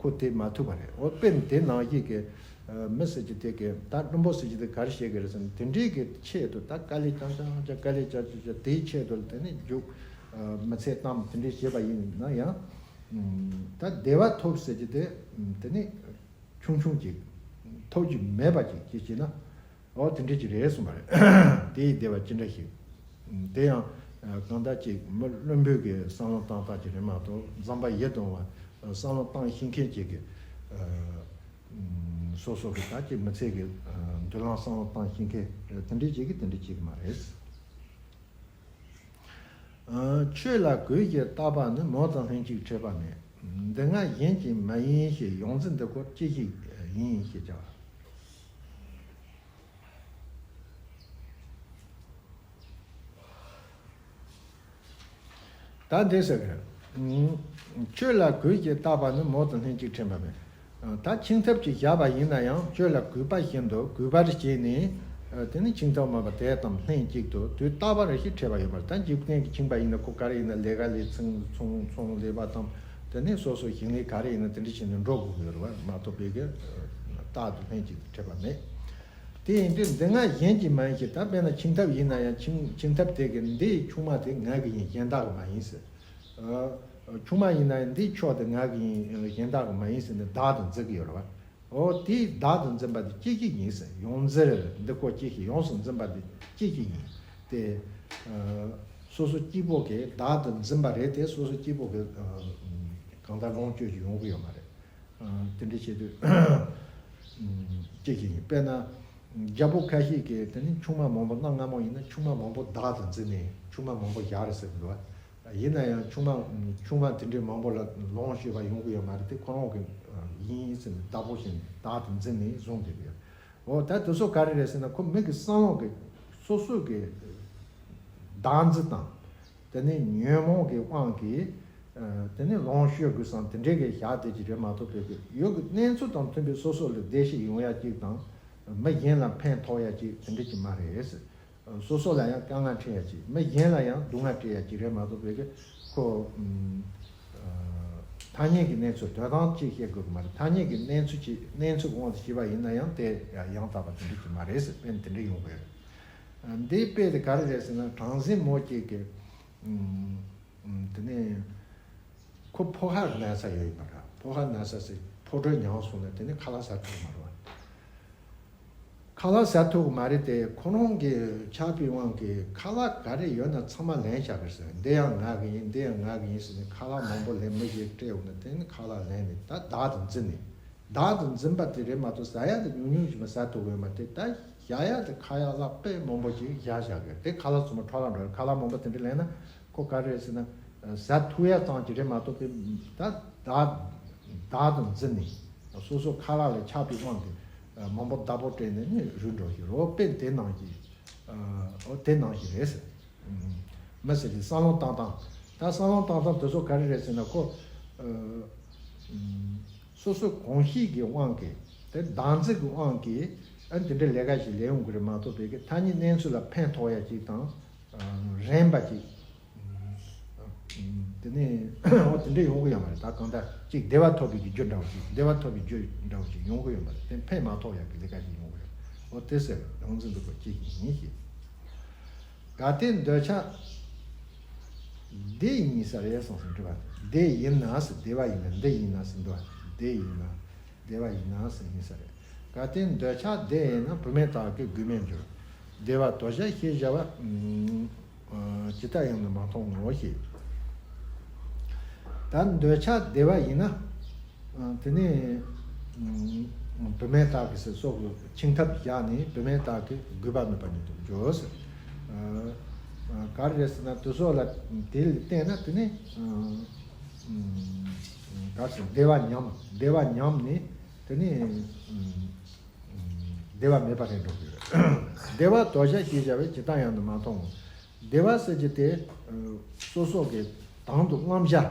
ཁོ་དེ་མ་ཐུབ་པ་རེད། འོ་དཔེར་ན་དེ་ནང་བཞིན་གྱི་མི་ཟེར་གྱི་དེ་གི་ད་བླུན་པོ་ཟེར་གྱི་དེ་ག་རེ་བྱེད་ཀྱི་རེད་ཟེར་ན་དེ་འདྲའི་གི་ཆེད་དུ་ད་དཀའ་ལས་རྐྱང་རྐྱང་རྐྱང་དཀའ་ལས་རྐྱང་རྐྱང་རྐྱང་དེའི་ཆེད་དུ་དེ་ནི་རྒྱུགས་མི་ཚེ་གཏམ་དེ་འདྲའི་བྱེད་པ་ཡིན་ན་ཡང་ད་བདེ་བ་ཐོབ་ཟེར་གྱི་དེ་དེ་ནི་ཆུང་ཆུང་ཅིག་ཐོབ་རྒྱུ་མེད་པ་ཅིག་ཅིག་བྱས་ན། འོ་དེ་འདྲ་ཅིག་རེད་གསུངས་པ་རེད། དེ་ཡི་བདེ་བ་ཅི་འདྲ་ཞིག་དེ་ཡང་གང་ལྟར་ཅིག་མི་བླུན་པོའི་གི་བསམ་བློ་བཏང་སྟངས་ཅིག་རེད་མ་གཏོགས་འཛམ་བུ་གླིང་ཡིད་དུ་འོང་བ་བསམ་བློ་བཏང་ཤེས་མཁན་ཅིག་གི་སོ་སོ་གི་ད་ཅིག་མི་ཚེ་གི་ དུ་ལང་བསམ་བློ་བཏང་ཤེས་མཁན་དེ་འདྲའི་ཅིག་གིས་དེ་འདྲའི་ཅིག་མ་རེད། ཆོས་ལ་གོས་ཀྱིས་བཏགས་པ་ནི། མོ་དང་ལྷན་ཅིག་ཕྲད་པ་མེད། འདི་སྔ་གཞན་གྱིས་མ་ཡིན་ཞེས། ཡོངས་འཛིན་འདི་སྐོར་ཅི་ཞིག་ཡིན་ཞེས་བྱ་བ། ད་འདི་ཟེར་གི། ཆོས་ལ་གོས་ཀྱིས་བཏགས་པ་ནི། མོ་དང་ལྷན་ཅིག་ཕྲད་པ་མེད། ད་འཆིང་ཐབས་ཀྱིས་བཞག་པ་ཡིན་ན་ཡང་། ཆོས་ལ་གོས་པ་བཞིན་དུ་གོས་པར་བྱས་ནས། དེ་ནི་འཆིང་ཐབས་མེད་པ་དེ་དང་ལྷན་ཅིག་ཏུ་དུས་རྟག་པར་ཞིག་ཕྲད་པ་ཡོད་པར། ད་འཇིག་རྟེན་གྱི་འཆིང་བ་ཡིན་ན་ཁོ་ག་རེ་ཡིན་ན། ལས་ཀ་ལས། ཚོང་ཚོང་ཚོང་ལས་པ་དང་། དེ་ནས་སོ་སོའི་ཞིང་ལས་ག་རེ་ཡིན་ན་དེ་འདྲ་བྱས་ནས་འགྲོ་དགོས་ཀྱི་ཡོད་རེད་བ། མ་གཏོགས་པའི་གི་རྟག་ཏུ་ལྷན་ཅིག་ཏུ་ཕྲད་པ་མེད། དེ་ཡིན་དུས་འདི་སྔ་གཞན་གྱིས་མ་ཡིན་ཞེས། ད་དཔེར་ན་འཆིང་ཐབས་ཡིན་ན་ཡང་། འཆིང་འཆིང་ཐབས་དེ་གི་འདིའི་ཆུང་མ་དེ་ང་གི་ཡིན། གཞན་དག་གི་མ་ཡིན་ཟེར། ཆུང་མ་ཡིན་ན་ཡང་འདིའི་མཆོག་དེ་ང་གི་ཡིན། གཞན་དག་གི་མ་ཡིན་ཟེར་ནས་བདག་ཏུ་འཛིན་གྱི་ཡོད་རེད་བ། འོ་དེའི་བདག་ཏུ་འཛིན་པ་དེ་སྐྱེ་མཆེད་ཡིན་ཟེར། ཡོངས་འཛིན་འདི་སྐོར་ཅི་ཞིག། ཡོངས་སུ་འཛིན་པ་དེ་སྐྱེ་མཆེད་ཡིན་ཏེ། སོ་སོ་གཅིག་པོ་གིས་བདག་ཏུ་འཛིན་པ་རེད་དེ། སོ་སོ་གཅིག་པོ་གིས་གང་ལྟར་ལོངས་སྤྱོད་ཅིག་ཡོང་གི་ཡོད་མ་རེད། དེ་འདྲ་བྱེད་དུས་སྐྱེ་མཆེད་ཡིན། དཔེར་ན་རྒྱལ་པོ་ཁ་ཤས་ཀྱིས་དེ་ནི་ཆུང་མ་མང་པོ། གནའ་སྔ་མོ་ཡིན་ན་ཆུང་མ་མང་པོ་བདག་ཏུ་འཛིན་ནས་ཆུང་མ་མང་པོ་བཞག་རེད་ཟེར་གི་འདུག་བ། ཡིན་ན་ཡང་ཆུང་མ་ཆུང་མ་དེ་འདྲའི་མང་པོ་ལ་ལོངས་སྤྱོད་པ་ཡོང་གི་ཡོད་མ་རེད་དེ། ཁོ་རང་གི་ཡིན་ཟེར་ནས་བདག་པོ་བྱས་ནས་བདག་ཏུ་འཛིན་ནས་བཟུང་བསྡད་ཀྱི་ཡོད། འོ་ད་དེ་ཚོ་ག་རེ་རེད་ཟེར་ན། ཁོ་མི་གི་བསམ་བློ་གི་སོ་སོ་གི་བདག་འཛིན་དང་། དེ་ནས་ཉོན་མོངས་ཀྱི་དབང་གིས། དེ་ནས་ལོངས་སྤྱོད་དགོས་བསམ་དེ་འདྲའི་གི་བཞག་བསྡད་ཀྱི་རེད་མ་གཏོགས། བོད་ཀྱི་ཡུལ་གྱི་གནས་ཚུལ་དང་མཐུན་པའི་སོ་སོ་ལ་བདེ་སྐྱིད་ཡོང་ཡ་གཅིག་དང་། མི་གཞན་ལ་ཕན་ཐོགས་ཡ་གཅིག་དེ་འདྲ་གཅིག་མ་རེད། སོ་སོ་ལ་ཡང་དཀའ་ངལ་འཕྲད་ཡ་གཅིག་མི་གཞན་ལ་ཡང་སྡུག་བསྔལ་སྤྲད་ཡ་གཅིག་རེད་མ་གཏོགས། བོད་ཀྱི་ཁོ་ཐ་སྙད་ཀྱི་གནས་ཚུལ་དོན་དག་ཅིག་བཤད་དགོས་ཀྱི་མ་རེད། ཐ་སྙད་ཀྱི་གནས་ཚུལ་གྱི་གནས་ཚུལ་གྱི་དབང་དུ་བྱས་པ་ཡིན་ན་ཡང་དེ་ཡང་དག་པ་དེ་འདྲ་གཅིག་མ་རེད་ཟེར། དཔེ་དེ་འདྲ་ཡོང་གི་རེད། འདིའི་དཔེ་དེ་ག་རེ་རེད་ཟེར་ན། བྲམ་ཟེ་མོ་གཅིག་གིས། དེ་ནས་ཁོ་ཕོ་ཁ་ན་ཚ་ཡོད་ཡོད་མ་རེད། ཕོ་ཁ་ན་ཚ་ཟེར། ཕོ་གྲོད་མྱངས་སོང་ན་དེ་ནས་ཁ་ལག་ཟ་ཐུབ་མ་རེད་བ། ཁ་ལག་ཟ་ཐུབ་མ་རེད་དེ། ཁོ་རང་གི་ཆགས་པའི་དབང་གིས་ཁ་ལག་ག་རེ་ཡོད་ན་ཚང་མ་ལེན་བཞག་གི་ཟེར། འདི་ཡང་ང་གི་ཡིན། འདི་ཡང་ང་གི་ཡིན་ཟེར་ནས་ཁ་ལག་མང་པོ་ལེན། མི་ཞིག་སྤྲད་འོང་ན་དེ་ནས་ཁ་ལག་ལེན་ནས་ད་བདག་ཏུ་འཛིན་ནས། བདག་ཏུ་འཛིན་པ་དེ་རེད་མ་གཏོགས། ཟ་ཡ་དེ་ཉུང་ཉུང་ཞིག་མ་ཟ་ཐུབ་ཡོད་མ་རེད། ད་བཞག་ཡ་དེ་ཁ་ཡ་ལག་དཔེ་མང་པོ་ཞིག་བཞག་བཞག་གི་རེད། དེ་ཁ་ལག་ཚང་མ་འཕྲོ་བརླག་འགྲོ་རེད། ཁ་ལག་མང་པོ་དེ་འདྲ་ལེན་ན་ཁོ་ག་རེ་རེད་ཟེར་ན། ཟ་ཐུབ་ཡ་ཙམ་ཅིག་རེད་མ་གཏོགས། དེ་ད་བདག་བདག་ཏུ་འཛིན་ནས་སོ་སོ་ཁ་ལག་ལ་ཆགས་པའི་དབང་གིས་མང་པོ་བདག་པོ་སྤྲད་ནས་ནི་རུལ་འགྲོ་ཞིག་རེད། དཔེ་དེ་ནང་བཞིན། འོ་དེ་ནང་བཞིན་རེད་ཟེར། མི་ཟེར་གྱི་བསམ་བློ་བཏང་སྟངས། ད་བསམ་བློ་བཏང་སྟངས་དེ་ཚོ་ག་རེ་རེད་ཟེར་ན། ཁོ་སོ་སོ་གོམས་གཤིས་ཀྱི་དབང་གིས། དེ་བདག་འཛིན་གྱི་དབང་གིས། ཨ་འདི་འདྲའི་ལས་ཀ་ཞིག་ལས་ཡོང་གི་རེད་མ་གཏོགས། བོད་ཀྱི་ཐ་སྙད་གནས་ཚུལ་ལ་ཕན་ཐོགས་ཡ་ཅིག་དང་། རན་པ་ཅིག་དེ་ནས་འོ་དེ་འདྲ་ཡོང་གི་ཡོད་མ་རེད། ད་གང་ལྟར་ཅིག་བདེ་བ་ཐོབ་པའི་གི་རྒྱུ་འདྲ་བོ་ཞིག་བདེ་བ་ཐོབ་པའི་རྒྱུ་འདྲ་བོ་ཞིག་ཡོང་གི་ཡོད་མ་རེད། དེ་ཕན་མ་ཐོགས་ཡག་གི་ལས་ཀ་ཞིག་ཡོང་གི་ཡོད། འོ་དེ་ཟེར། ཡོངས་འཛིན་འདི་སྐོར་ཅི་ཞིག་ཡིན་ཞེས། གལ་ཏེ་འདོད་ཆགས་འདི་ཡིན་ས་རེད་གསུངས་སོང་། འདྲི་བ་འདི་ཡིན་ན་ཟེར། བདེ་བ་ཡིན་ན། འདི་ཡིན་ན་ཟེར་འདུག་བ། འདི་ཡིན་ན། བདེ་བ་ཡིན་ན་ཟེར་ཡིན་ས་རེད། གལ་ཏེ་འདོད་ཆགས་འདི་ཡིན་ན། བུད་མེད་དག་གི་རྒུད་མེད་འགྱུར། བདེ་བ་དོ་ཞག་ཞེས་བྱ་བ། ཨ་ཇི་ལྟར་ཡང་ནི་མ་མཐོང་ངོ་ཞེས། ད་འདོད་ཆགས་བདེ་བ་ཡིན་ན། ཨ་དེ་ནས་ཨ་བུད་མེད་དག་གི་ཟེར་སོགས་ཀྱི་འཆིང་ཐབས་བཞག་ནས་བུད་མེད་དག་གི་རྒུད་པ་མེད་པ་ཉིད་དུ་འགྱུར་ཟེར། ཨ་ཨ་ག་རེ་རེད་ཟེར་ན། དེ་ཚོ་ལ་དེ་ལ་བརྟེན་ནས་དེ་ནས་ཨ་ཨ་ག་རེ་ཟེར། བདེ་བ་ཉམས། བདེ་བ་ཉམས་ནས་དེ་ནས་ཨ་བདེ་བ་མེད་པ་རེད་འགྲོ་གི་རེད། བདེ་བ་དོ་ཞག་ཞེས་བྱ་བ་ཇི་ལྟར་ཡང་དུ་མ་མཐོང་ངོ་། བདེ་བ་ཟེར་གྱི་དེ་ཨ་སོ་སོ་གི་དང་དུ་རྔམ་བྱ།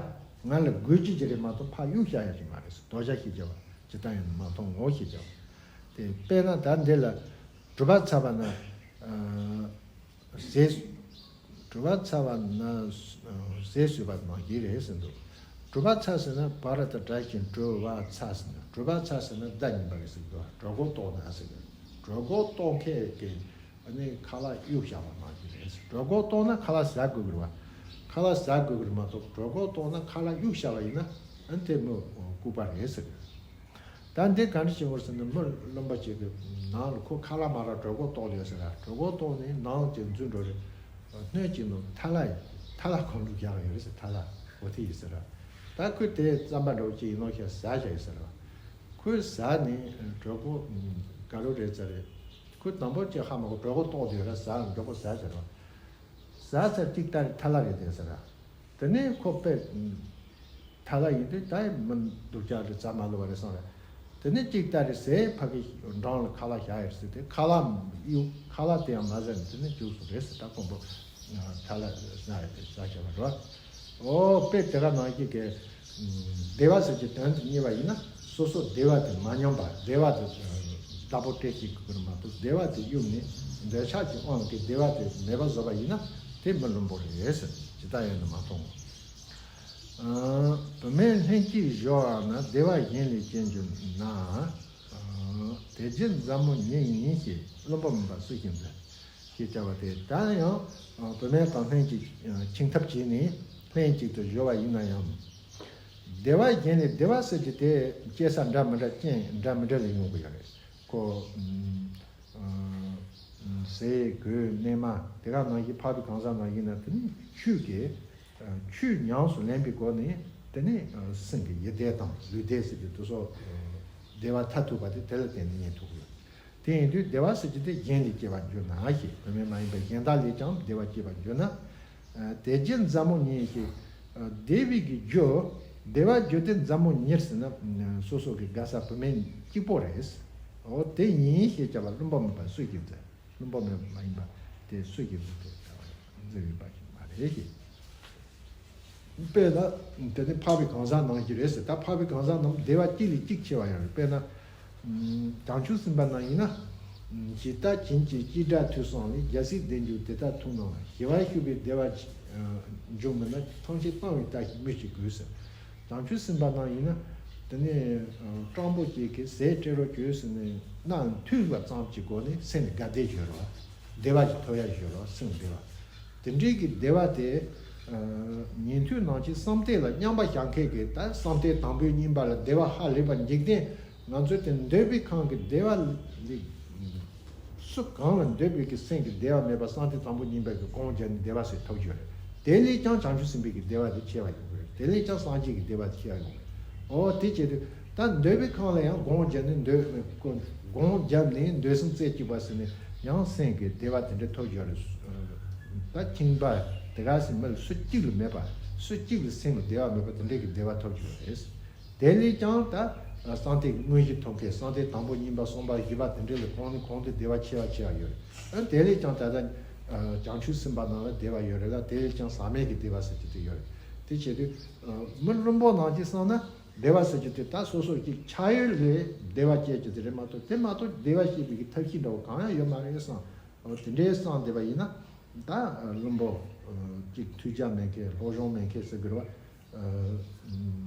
ང་ལ་དགོས་ཀྱི་ཅིག་རེད་མ་གཏོགས་ཕར་གཡུག་བཞག་ཡ་ཅིག་མ་རེད། དོ་ཞག་ཞེས་བྱ་བ་ཇི་ལྟར་ཡང་དུ་མ་མཐོང་ངོ་ཞེས་བྱ་བ། དེ་དཔེར་ན་ད་འདི་ལ་གྲུབ་པ་ཚ་བ་ན་ཨ་ཟས། གྲུབ་པ་ཚ་བ་ན་ཟས་ཟོས་པ་ནང་བཞིན་རེད་ཟེར་འདུག་གྲུབ་པ་ཚ་ཟེར་ན་བ་ར་བཏགས་སྦྲ་ཞབས་ཀྱུ་གྲུ་བ་ཚ་ཟེར་ན། གྲུབ་པ་ཚ་ཟེར་ན་བརྡ་ཉན་པ་རེད་ཟེར་འདུག་གྲོད་ཁོག་ལྟོགས་ན་ཟེར་གི། གྲོད་ཁོག་ལྟོགས་མཁན་གྱི་ཨ་ནི་ཁ་ལག་གཡུག་བཞག་པ་ནང་བཞིན་རེད་ཟེར། གྲོད་ཁོག་ལྟོགས་ན་ཁ་ལག་ཟ་དགོས་ཀྱི་རེད་བ། ཁ་ལག་ཟ་དགོས་ཀྱི་རེད་མ་གཏོགས། གྲོད་ཁོག་ལྟོགས་ན་ཁ་ལག་གཡུག་བཞག་པ་ཡིན་ན་ཨ་ནི་དེ་མི་ལྐུགས་པ་རེད་ཟེར་གི། ད་འདི་ག་འདྲ་བྱེད་དགོས་ཟེར་ན། མི་རློན་པ་ཅིག་གི་ནང་ལ་ཁོ་ཁ་ལག་མ་རག་གྲོད་ཁོག་ལྟོགས་ཡོད་ཟེར་ར། གྲོད་ཁོག་ལྟོགས་ནས་ནང་ལ་ཅིག་འཛུལ་འགྲོ་རེད། སྣོད་ཅིག་ནང་ཐལ་བ། ཐལ་བ་གང་འདྲ་བཞག་ཡོད་རེད་ཟེར། ཐལ་བ་འོ་དེ་ཡིན་ཟེར་ར། ད་ཁོས་དེ་རྩམ་པ་འདྲ་བོ་ཅིག་ཡིན་ནོ་ཞེས་ཟ་བཞག་ཡོད་ཟེར་ར། ཁོས་ཟ་ནས་གྲོད་ཁོག་ག་ལོ་རེད་ཙམ་རེད། ཁོས་དང་པོ་ཅིག་ཧ་མ་གོ་གྲོད་ཁོག་ལྟོགས་དུས་ར་ཟ་མགྱོགས་པོ་ཟ་ཟེར་བ། ཟ་ཚར་གཅིག་ལྟ་རེ་ཐལ་བ་རེད་དེ་ཟེར་ར། དེ་ནས་ཁོ་དཔེ་ཐལ་བ་ཡིན་དུས་ད་མི་སྡུག་ཅག་རེད་ཟ་མ་ལོ་བ་རེད་བསམ་ར། དེ་ནས་གཅིག་ལྟ་རེ་ཟས་ཕ་གི་འགྲམ་ལ་ཁ་ལག་བཞག་ཡོད་ཟེར་ཏེ་ཁ་ལག་གཡུག་ཁ་ལག་དེ་ཡང་མ་ཟ་ནས་དེ་ནས་བཅུག་སོང་རེད་ཟེར། ད་ཁོང་པོ་ཐལ་བ་ཟ་ཡོད་དེ་ཟ་བྱ་བ་རེད། ཨོ་དཔེ་དེ་ག་ནང་བཞིན་གྱི་བདེ་བ་ཟེར་གྱི་དོན་དུ་གཉེར་བ་ཡིན་ན་སོ་སོ་བདེ་བ་དེ་མ་ཉམས་པ་བདེ་བ་དེ་བདག་པོ་སྤྲད་ཤེས་དགོས་ཀྱི་རེད་མ་གཏོགས་བདེ་བ་དེ་གཡུགས་ནས་འདོད་ཆགས་ཀྱི་དབང་གིས་བདེ་བ་དེ་མེད་པ་བཟོ་བ་ཡིན་ན་དེ་མི་བླུན་པོ་རེད་ཟེར། ཇི་ལྟར་ཡང་དུ་མ་མཐོང་ངོ་། བུད་མེད་ལྷན་ཅིག་བཞུགས་པ་ན་བདེ་བ་གཞན་ལས་སྐྱེ་འགྱུར་ན། དེ་རྒྱུ་མཛའ་མོ་ཉིད་ཡིན་ཞེས་བླུན་པོ་མིན་པ་སུ་ཞིག་འཛིན། ཞེས་བྱ་བ་སྟེ་ད་ཡང་བུད་མེད་དང་ལྷན་ཅིག་ཁྱིམ་ཐབ་བྱས་ནས་ལྷན་ཅིག་ཏུ་བཞུགས་པ་ཡིན་ན་ཡང་། བདེ་བ་གཞན་ནས་བདེ་བ་ཟེར་རྒྱུ་དེ་སྐྱེ་ས་འདྲ་མི་འདྲ་རྐྱེན་འདྲ་མི་འདྲ་ལས་ཡོང་གི་ཡོད་རེད་ཁོ། ཟས་གོས་གནས་མལ་དེ་ག་ནང་བཞིན་འཕགས་པའི་གང་ཟག་ནང་བཞིན་ན་དེ་ནི་ཆོས་ཀྱི་ཆོས་ཉམས་སུ་ལེན་པའི་སྒོ་ནས་དེ་ནི་སེམས་ཀྱི་ཡིད་བདེ་དང་ལུས་བདེ་ཟེར་གྱི་དེ་ཚོ་བདེ་བ་མཐར་ཐུག་པ་དེ་དེ་ལ་བརྟེན་ནས་རྙེད་ཐུབ་ཀྱི་ཡོད། དེ་ཡིན་དུས་བདེ་བ་ཟེར་གྱི་དེ་གཞན་ལས་སྐྱེ་བར་འགྱུར་ན་ཞེས་བུད་མེད་མ་ཡིན་པ་གཞན་དག་ལས་ཀྱང་བདེ་བ་སྐྱེ་བར་འགྱུར་ན། དེ་རྒྱུ་མཛའ་མོ་ཉིད་ཀྱི། བདེ་བའི་གི་རྒྱུ། བདེ་བ་རྒྱུ་དེ་མཛའ་མོ་ཉིད་ཟེར་ན། སོ་སོ་གི་དགའ་ས་བུད་མེད་གཅིག་པོ་རེད། འོ་དེ་ཡིན་ཞེས་བྱ་བ་བླུན་པོ་མིན་པ་སུ་ཞིག་འཛིན། བླུན་པོ་མིན་མ་ཡིན་པ་དེ་སུ་ཞིག་འཛིན་དེ་འཛིན་ཡོད་པ་ཞིག་མ་རེད་ཞེས། དཔེར་ན། དེ་ནི་འཕགས་པའི་གང་ཟག་ནང་བཞིན་རེད་ཟེར། ད་འཕགས་པའི་གང་ཟག་རྣམས་བདེ་བ་གཅིག་ལས་གཅིག་ཆེ་བ་ཡང་རེད། དཔེར་ན། བྱང་ཆུབ་སེམས་དཔའ་རྣམས་ཡིན་ན། ཇི་ལྟ་བྱིན་ཅིག་ཅི་འདྲ་ཐོས་བསམ་ལས། རྒྱལ་སྲས་བདེ་འབྱུང་དེ་ལྟར་མཐོང་སྣང་ལ། ཞི་བར་གཤེགས་པའི་བདེ་བ་འབྱུང་མིན་ན། ཐམས་ཅད་བཏང་བའི་བཀྲ་ཤིས་སྨོས་ཅི་དགོས་ཟེར། བྱང་ཆུབ་སེམས་དཔའ་རྣམས་ཡིན་ན། དེ་ནས་སྤྲང་པོ་ཅིག་གིས་ཟས་སྤྲད་རོགས་བྱོས་ཟེར་ནས་གནང་ཐོས་པ་ཙམ་གྱི་སྒོ་ནས་སེམས་དགའ་བདེ་ཡོད་རོགས། བདེ་བ་ཞིག་ཐོབ་ཡ་ཡོད་རོགས་སེམས་བདེ་བ། དེ་འདྲའི་གི་བདེ་བ་དེ། ཉན་ཐོས་རྣམས་ཀྱི་བསམ་གཏན་ལ་མཉམ་པར་བཞག་མཁན་གྱི་ད་བསམ་གཏན་དང་པོའི་གཉིས་པ་ལ་བདེ་བ་ཧ་ལས་པ་འཇིག་རྟེན་ང་ཚོའི་དེ་འདོད་པའི་ཁམས་ཀྱི་བདེ་བ་ལས། སུ་གང་ལ་འདོད་པའི་གི་སེམས་ཀྱི་བདེ་བ་མེད་པ་བསམ་གཏན་དང་པོ་གཉིས་པའི་གི་སྒོམ་བརྒྱབ་ནས་བདེ་བ་ཟེར་ཐོབ་རྒྱུ་རེད། དེ་ལས་ཀྱང་བྱང་ཆུབ་སེམས་དཔའི་གི་བདེ་བ་དེ་ཆེ་བ་ཡོང་གི་རེད། དེ་ལས་ཀྱང་སངས་རྒྱས་ཀྱི་བདེ་བ་དེ་ཆེ་བ་ཡོང་གི་རེད། འོ་དེ་བྱེད་དུས་ད་འདོད་པའི་ཁམས་ལ་ཡང་སྒོམ་བརྒྱབ་ནས་འདོད་སྒོམ་བརྒྱབ་ནས་འདོད་སེམས་རྩེ་གཅིག་པ་ཟེར་ནས་ཡང་སེམས་ཀྱི་བདེ་བ་དེ་འདྲ་ཐོབ་ཡོད་རེད། ད་ཁྱིམ་པ་དེ་ག་ཟེར་མི་ལ་སུ་གཅིག་ལ་མེད་པ་སུ་གཅིག་ལ་སེམས་ལ་བདེ་བ་མེད་པ་དེ་འདྲའི་གི་བདེ་བ་ཐོབ་ཡོད་རེད། དེ་ལས་ཀྱང་ད་བསམ་གཏན་གྱི་དངོས་གཞི་ཐོབ་མཁན་བསམ་གཏན་དང་པོ་གཉིས་པ་གསུམ་པ་བཞི་པ་དེ་འདྲ་ལ་གོང་ནས་གོང་དུ་བདེ་བ་ཆེ་བ་ཆེ་བ་ཡོད་རེད། དེ་ལས་ཀྱང་ད་ལྟ་བྱང་ཆུབ་སེམས་དཔའ་རྣམས་ལ་བདེ་བ་ཡོད་རེད་ལ་དེ་ལས་ཀྱང་ཟག་མེད་ཀྱི་བདེ་བ་ཟེར་གྱི་དེ་ཡོད་རེད། དེ་བྱེད་དུས་མི་བླུན་པོ་རྣམས་ཀྱིས་བསམ་ན། བདེ་བ་ཟེར་རྒྱུ་དེ་ད་སོ་སོ་གི་ཆགས་ཡུལ་ལས་བདེ་བ་སྐྱེ་རྒྱུ་དེ་རེད་མ་གཏོགས་དེ་མ་གཏོགས་བདེ་བ་སྐྱེ་བའི་གི་ཐབས་ཤེས་འདྲ་བོ་གང་ཡང་ཡོད་མ་རེད་བསམ། འོ་དེ་འདྲའི་བསམ་བསྡད་པ་ཡིན་ན་ད་བླུན་པོ་གཅིག་ཐོས་རྒྱ་མེད་མཁན་སློབ་སྦྱོང་མེད་མཁན་ཟེར་དགོས་རེད་བ།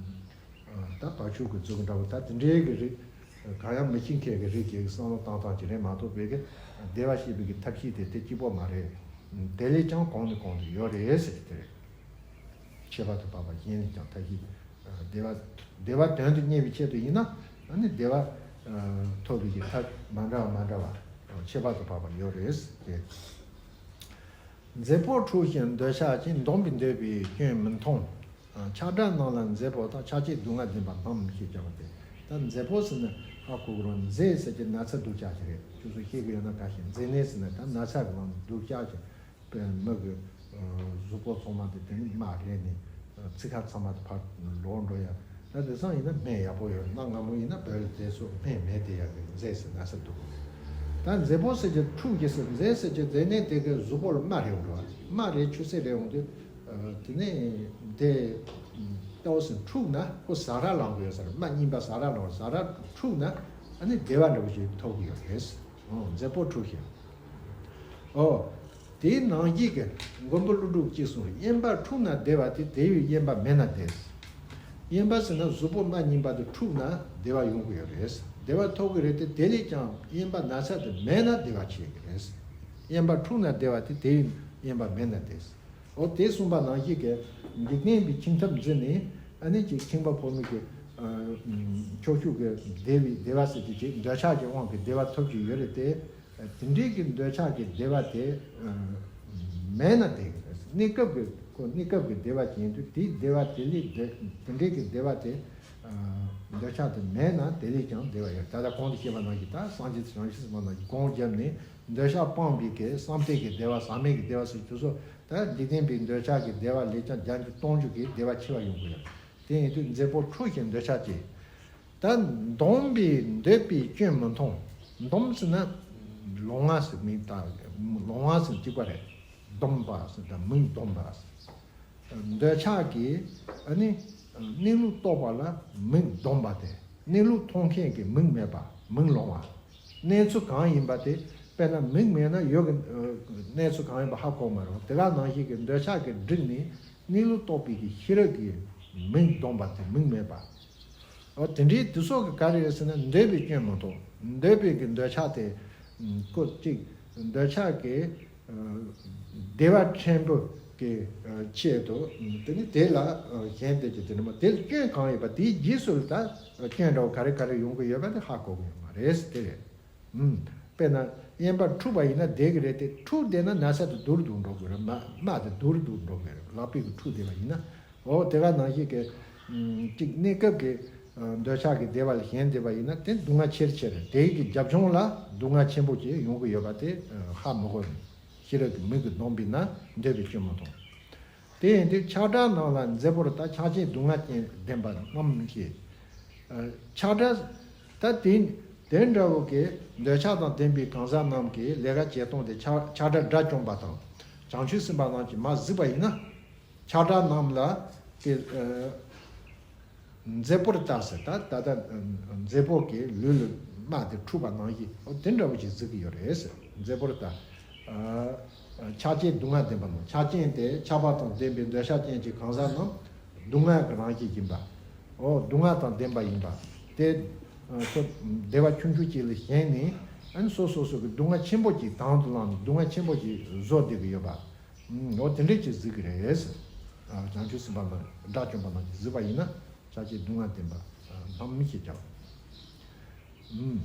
ད་བ་ཕྱུགས་ཀྱི་མཛུབ་འདྲ་བོ་ད་དེ་འདྲའི་གི་རིགས་གང་ཡང་མི་ཤེས་མཁན་གི་རིགས་ཀྱི་བསམ་བློ་བཏང་སྟངས་ཅིག་རེད་མ་གཏོགས་བོད་ཀྱི་བདེ་བ་སྐྱེ་བའི་གི་ཐབས་ཤེས་དེ་དེ་གཅིག་པོ་མ་རེད། དེ་ལས་ཀྱང་གོང་ནས་གོང་དུ་ཡོད་རེད་ཟེར་གྱི་དེ་རེད། ཁྱད་པར་དུ་འཕགས་པ་གཞན་ལས་ཀྱང་ཐབས་ཤེས། བདེ་བ། བདེ་བ་དོན་དུ་གཉེར་བའི་ཆེད་དུ་ཡིན་ན་ཨ་ནི་བདེ་བ། ཐོབ་པའི་གི་ཐབས་མ་འདྲ་བ་མ་འདྲ་བ་ཁྱད་པར་དུ་འཕགས་པ་ཡོད་རེད་ཅེས། མཛེ་པོ་འཁྲུགས་ཤིང་འདོད་ཆགས་ཀྱིས། འདོམས་པའི་འདོད་པའི་སྐྱོན་མི་མཐོང་། ཆགས་སྒྲ་རྣམས་ལ་མཛེ་པོ་དང་། ཆགས་བཅས་སྡུག་བསྔལ་ལྡན་པ་རྣམས་ཞེས་བྱ་བ་སྟེ། ད་མཛེ་པོ་ཟེར་ན་ཧ་གོ་གི་རེད། མཛེ་ཟེར་གྱི་ན་ཚ་སྡུག་ཅག་ཅིག་རེད། ཁྱོད་ཚོ་ཤེས་ཀྱི་ཡོད་ན་ད་ཤེས། མཛེ་ནད་ཟེར་ན་ད་ན་ཚ་གི་ནང་ནས་སྡུག་ཅག་ཅིག་དཔེར་ན་མི་གི་གཟུགས་པོ་ཚང་མ་དེ་དེ་ནི་རྨ་རེད་ནས་ཚིགས་ཁ་ཚང་མ་དེ་ཕར་ལོག་འགྲོ་ཡ། ད་དེང་སང་ཡིན་ན་སྨན་ཡག་པོ་ཡོད། གནའ་སྔ་མོ་ཡིན་ན་བོད་ལ་དེ་ཚོ་སྨན་མེད་དེ་ཡ་གི་མཛེ་ཟེར་ན་ས་འདུག་ད་མཛེ་པོ་ཟེར་གྱི་འཁྲུགས་ཀྱི་ཟེར། མཛེ་ཟེར་གྱི་མཛེ་ནད་དེ་གི་གཟུགས་པོ་ལ་རྨ་རེད་འགྲོ། རྨ་རེད་ཆུ་སེར་རེད་འོང་དུས་དེ་ནས་དེ་ལྟ་བུ་ཟེར་འཁྲུགས་ན་ཁོ་ཟ་ར་ལངས་དགོས་ཡོད་ཟེར། རྨ་རྙིང་པ་ཟ་ར་ལངས་ཟ་ར་འཁྲུགས་ན་ཨ་ནི་བདེ་བ་འདྲ་བོ་ཞིག་ཐོབ་ཀྱི་ཡོད་རེད། ཨོ་མཛེ་པོ་འཁྲུགས་ཤིང་། ཨོ། དེའི་ནང་བཞིན་གྱི་མགོན་པོ་ཀླུ་སྒྲུབ་ཀྱིས་གསུངས། གཡན་པ་འཁྲུགས་ན་བདེ་བ་སྟེ། དེ་ཡི་གཡན་པ་མེད་ན་བདེ། གཡན་པ་ཟེར་ན་གཟུགས་པོ་རྨ་རྙིང་པ་དེ་འཁྲུགས་ན་བདེ་བ་ཡོང་གི་ཡོད་རེད། བདེ་བ་ཐོབ་ཀྱི་རེད་དེ། དེ་ལས་ཀྱང་གཡན་པ་ན་ཚ་དེ་མེད་ན་བདེ་བ་ཆེ་གི་རེད། གཡན་པ་འཁྲུགས་ན་བདེ་བ་སྟེ། དེ་ཡི་གཡན་པ་མེད་ན་བདེ། འོ་དེ་གསུངས་པ་ནང་བཞིན་གྱི་འཇིག་རྟེན་པའི་ཁྱིམ་ཐབ་འཛིན་ནས་ཨ་ནི་ཅིག་ཁྱིམ་པ་ཕོ་མོ་གི་ཕྱོགས་ཤུགས་ཀྱི་བདེ་བའི་བདེ་བ་ཟེར་དུས་ཅིག་འདོད་ཆགས་ཀྱི་དབང་གིས་བདེ་བ་ཐོབ་ཀྱི་ཡོད་རེད་དེ། དེ་འདྲའི་གི་འདོད་ཆགས་ཀྱི་བདེ་བ་དེ་མེད་ན་བདེ་གི་རེད། གནས་སྐབས་ཀྱི་ཁོ་གནས་སྐབས་ཀྱི་བདེ་བ་ཅིག་ཡིན་དུས་དེའི་བདེ་བ་དེ་ལས་བདེ་དེ་འདྲའི་གི་བདེ་བ་དེ་ འདོད་ཆགས་དེ་མེད་ན་དེ་ལས་ཀྱང་བདེ་བ་ཡོད། ད་ལྟ་གོང་དུ་བཤད་པ་ནང་བཞིན། ད་སངས་རྒྱས་བྱང་ཆུབ་སེམས་དཔའ་རྣམས་ཀྱིས་གང་བརྒྱབ་ནས་འདོད་ཆགས་སྤངས་པའི་གི་བསམ་གཏན་གྱི་བདེ་བ། ཟག་མེད་ཀྱི་བདེ་བ་ཟེར་དུས་སུ། ད་འཇིག་རྟེན་པའི་འདོད་ཆགས་ཀྱི་བདེ་བ་ལས་ཀྱང་བརྒྱ་འགྱུར་སྟོང་འགྱུར་གྱི་བདེ་བ་ཆེ་བ་ཡོང་གི་ཡོད། དེ་ཡིན་དུས་མཛེས་པོ་ཁྲོ་ཞིང་འདོད་ཆགས་ཆེ། ད་འདོམས་པས་འདོད་པའི་སྐྱོན་མི་མཐོང་། འདོམས་ཟེར་ན་ལོང་བ་ཟེར། མིང་ད་ལོང་བ་ཟེར་གཅིག་པ་རེད། འདོམས་པ་ཟེར་ད་མིང་འདོམས་པ་ཟེར། འདོད་ཆགས་ཀྱིས་ཨ་ནི་གནས་ལུགས་རྟོགས་པ་ལ་མིང་འདོམས་པ་སྟེ། གནས་ལུགས་མཐོང་མཁན་གྱི་མིག་མེད་པ། མིག་ལོང་བ། གནས་ཚུལ་གང་ཡིན་པ་དེ། དཔེར་ན་མིག་མེད་ན་ཡོད་ཀྱི་གནས་ཚུལ་གང་ཡིན་པ་ཧ་གོ་མ་རུང་། དེ་ག་ནང་བཞིན་གྱི་འདོད་ཆགས་ཀྱིས་བསྒྲིབས་ནས་གནས་ལུགས་རྟོགས་པའི་གི་ཤེས་རབ་ཀྱི་མིག་འདོམས་པ་དེ། མིག་མེད་པ། འོ་དེ་འདྲའི་དུས་སོགས་ཀྱི་ག་རེ་ཡོད་ཟེར་ན། འདོད་པའི་སྐྱོན་མི་མཐོང་། འདོད་པའི་གི་འདོད་ཆགས་དེ། ཀོ་གཅིག་འདོད་ཆགས་ཀྱི་བདེ་བ་ཕྲན་བུ་གི་ཆེད་དུ། དེ་ནི་དེ་ལ་ཞེན་བསྡད་ཀྱི་དེ་ནི་མ། དེ་ལ་སྐྱོན་གང་ཡོད་པ་དེའི་རྗེས་སུ་ལ་ད་སྐྱོན་འདྲ་བོ་ག་རེ་ག་རེ་ཡོང་གི་ཡོད་པ་དེ་ཧ་གོ་གི་ཡོད་མ་རེད་ཟེར། དེ་རེད། ཨུམ། དཔེར་ན་གཡན་པ་འཁྲུགས་པ་ཡིན་ན་བདེ་གི་རེད་དེ། འཁྲུགས་བསྡད་ན་ན་ཚ་དེ་སྡུག་རུ་སྡུག་འགྲོ་གི་རེད། རྨ་རྨ་དེ་སྡུག་རུ་སྡུག་འགྲོ་གི་རེད། ལག་པའི་གི་འཁྲུགས་བསྡད་པ་ཡིན་ན། འོ་དེ་ག་ནང་བཞིན་གྱི་གཅིག་གནས་སྐབས་ཀྱི་འདོད་ཆགས་ཀྱི་བདེ་བ་ལ་ཞེན་བསྡད་པ་ཡིན་ན་དེ་སྡུག་བསྔལ་ཆེ་རུ་ཆེ་རུ། དེའི་གི་རྒྱབ་ལྗོངས་ལ་སྡུག་བསྔལ་ཆེན་པོ་ཅིག་ཡོང་གི་ཡོད་པ་དེ་ཧ་མི་གོ། ཤེས་རབ་ཀྱི་མིག་གིས་འདོམས་པས་ན་འདོད་པའི་སྐྱོན་མི་མཐོང་། དེ་ཡིན་དུས་ཆགས་བྲལ་རྣམས་ལ་མཛེས་པོར་ལྟ། ཆགས་ཆེན་སྡུག་བསྔལ་ཅན་ལྡན་པ་རྣམས་ཀྱིས། ཆགས་བྲལ། ད་དེ་དེ་འདྲ་བོ་གི་འདོད་ཆགས་དང་ལྡན་པའི་གང་ཟག་རྣམས་ཀྱི་ལས་ཀ་བྱེད་སྟངས་དེ་ཆགས་ཆགས་བྲལ་དགྲ་བཅོམ་པ་དང་བྱང་ཆུབ་སེམས་དཔའ་རྣམས་ཀྱིས་མ་གཟིགས་པ་ཡིན་ན། ཆགས་བྲལ་རྣམས་ལ་གི་མཛེས་པོར་ལྟ་ཟེར། ད་ད་ལྟ་མཛེས་པོ་གི་ལུས་ལ་རྨ་དེ་འཁྲུགས་པ་ནང་བཞིན། འོ་དེ་འདྲ་བོ་ཞིག་གཟིགས་ཀྱི་ཡོད་རེད་ཟེར། མཛེས་པོར་ལྟ། ཆགས་ཆེན་སྡུག་བསྔལ་ལྡན་པ་རྣམས། ཆགས་ཆེན་དེ་ཆགས་པ་དང་ལྡན་པའི་འདོད་ཆགས་ཅན་གྱི་གང་ཟག་རྣམས་སྡུག་བསྔལ་གྱི་རང་བཞིན་ཡིན་པ། འོ་སྡུག་བསྔལ་དང་ལྡན་པ་ཡིན་པ། དེ་ཚོ་བདེ་བ་ཆུང་ཆུང་ཅིག་ལ་ཞེན་ནས། ཨ་ནི་སོ་སོ་སོ་གི་སྡུག་བསྔལ་ཆེན་པོ་ཅིག་དང་དུ་བླངས་ནས་སྡུག་བསྔལ་ཆེན་པོ་ཅིག་བཟོ་བསྡད་ཀྱི་ཡོད་པ། འོ་དེ་འདྲས་ཅིག་གཟིགས་ཀྱི་རེད། བྱང་ཆུབ་སེམས་དཔའ་རྣམས་དགྲ་བཅོམ་པ་རྣམས་ཀྱིས་གཟིགས་པ་ཡིན་ན། ཆགས་ཆེན་སྡུག་བསྔལ་ལྡན་པ་རྣམས་ཞེས་བྱ་བ།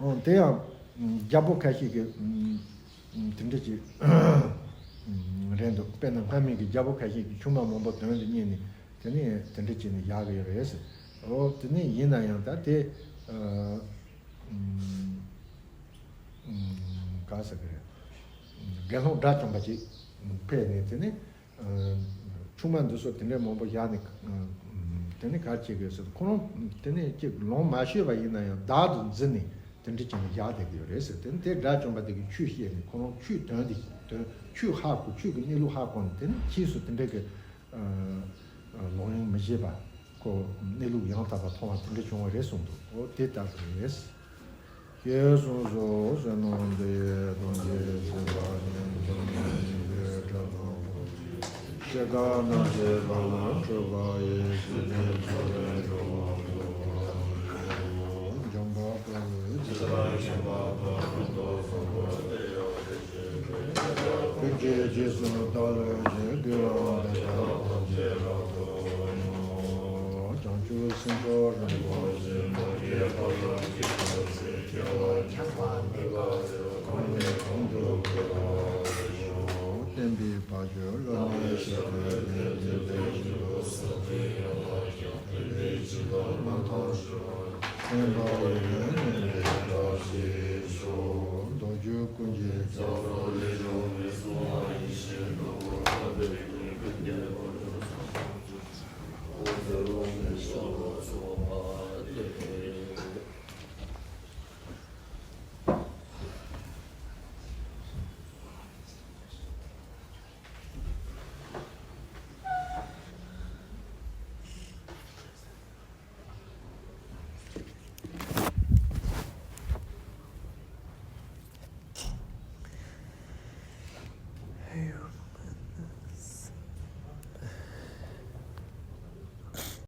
འོ་དེ་ཡང་རྒྱལ་པོ་ཁ་ཤས་ཀྱིས་དེ་འདྲ་ཅིག་རེད་འདུག་དཔེར་ན་སྔ་མའི་གི་རྒྱལ་པོ་ཁ་ཤས་ཀྱིས་ཆུང་མ་མང་པོ་དོན་དུ་གཉེར་ནས་དེ་ནས་དེ་འདྲ་བྱས་ནས་བཞག་གི་ཡོད་རེད་ཟེར། འོ་དེ་ནས་ཡིན་ན་ཡང་ད་དེ་ག་ཟེར་གི་རེད། དགེ་སློང་དགྲ་བཅོམ་པ་ཅིག་ཕེབས་ནས་དེ་ནས། ཆུང་མ་འདི་ཚོ་དེ་འདྲའི་མང་པོ་བཞག་ནས། དེ་ནས་ག་རེ་བྱེད་དགོས་ཟེར། ཁོ་རང་དེ་ནས་ཅིག་ལོངས་མ་སྤྱོད་པ་ཡིན་ན་ཡང་བདག་ཏུ་འཛིན་ནས་དེ་འདྲ་བྱས་ནས་བཞག་བསྡད་ཀྱི་ཡོད་རེད་ཟེར། དེ་ནས་དེ་དགྲ་བཅོམ་པ་དེ་གིས་ཆོས་བཤད་ནས་ཁོ་རང་ཆོས་དོན་དེ་དོན་ཆོས་ཧ་གོ། ཆོས་ཀྱི་གནས་ལུགས་ཧ་གོ་ནས་དེ་ནས་ཕྱིས་སུ་དེ་འདྲ་གི་ལོག་གཡེམ་མི་བྱེད་པ། ཁོ་གནས་ལུགས་ཡང་དག་པ་མཐོང་བ་དེ་འདྲ་བྱུང་བ་རེད་གསུངས་འདུག་འོ་དེ་ལྟ་བུ་རེད། ཞེས་གསུངས་སོ། བསོད་ནམས་འདི་ཡིས་ཐམས་ཅད་གཟིགས་པ་ཉིད། ཐམས་ཅད་མཁྱེན་པའི་དགྲ་རྣམས་ཕམ་བྱས་ནས། སྐྱེ་རྒ་ན་འཆིའི་རྦ་རླབས་འཁྲུགས་པ་ཡི། སྲིད་པའི་མཚོ་ལས་འགྲོ་བ་སྒྲོལ་བར་ཤོག་འཇམ་དཔལ་དཔའ་བོས་ཇི་ལྟར་མཁྱེན་པ་དང་། ཀུན་ཏུ་བཟང་པོ་དེ་ཡང་དེ་བཞིན་ཏེ། ཀུན་གྱི་རྗེས་སུ་བདག་སློབ་ཅིང་། ཀུན་ལ་བདག་ཅག་ཐམས་ཅད་རབ་ཏུ་བསྔོ། བྱང་ཆུབ་སེམས་མཆོག་རིན་པོ་ཆེ། ཐུགས་ཀྱི་ཕ་རོལ་ཏུ་ཕྱིན་པ་ཆེ། སྐྱེ་བ་ཕྱི་མ་མི་འདའ་བར། གོང་ནས་གོང་དུ་འཕེལ་བར་ཤོག་བསྟན་པའི་བ་ཅོལ་བླ་མའི་ཞབས་པད་བརྟན། བསྟན་པའི་བྱིན་རླབས་སྲ་བརྟན་ཡར་ལ་ཤོག་བོད་པའི་སྤྱི་ཚོགས་རྣམ་དར་ཤོག་བསྟན་པ་ཡུན་རིང་གནས་པའི་བཀྲ་ཤིས་ཤོག་རྡོ་རྗེ་ཀུན་གྱི་རྒྱལ་པོ་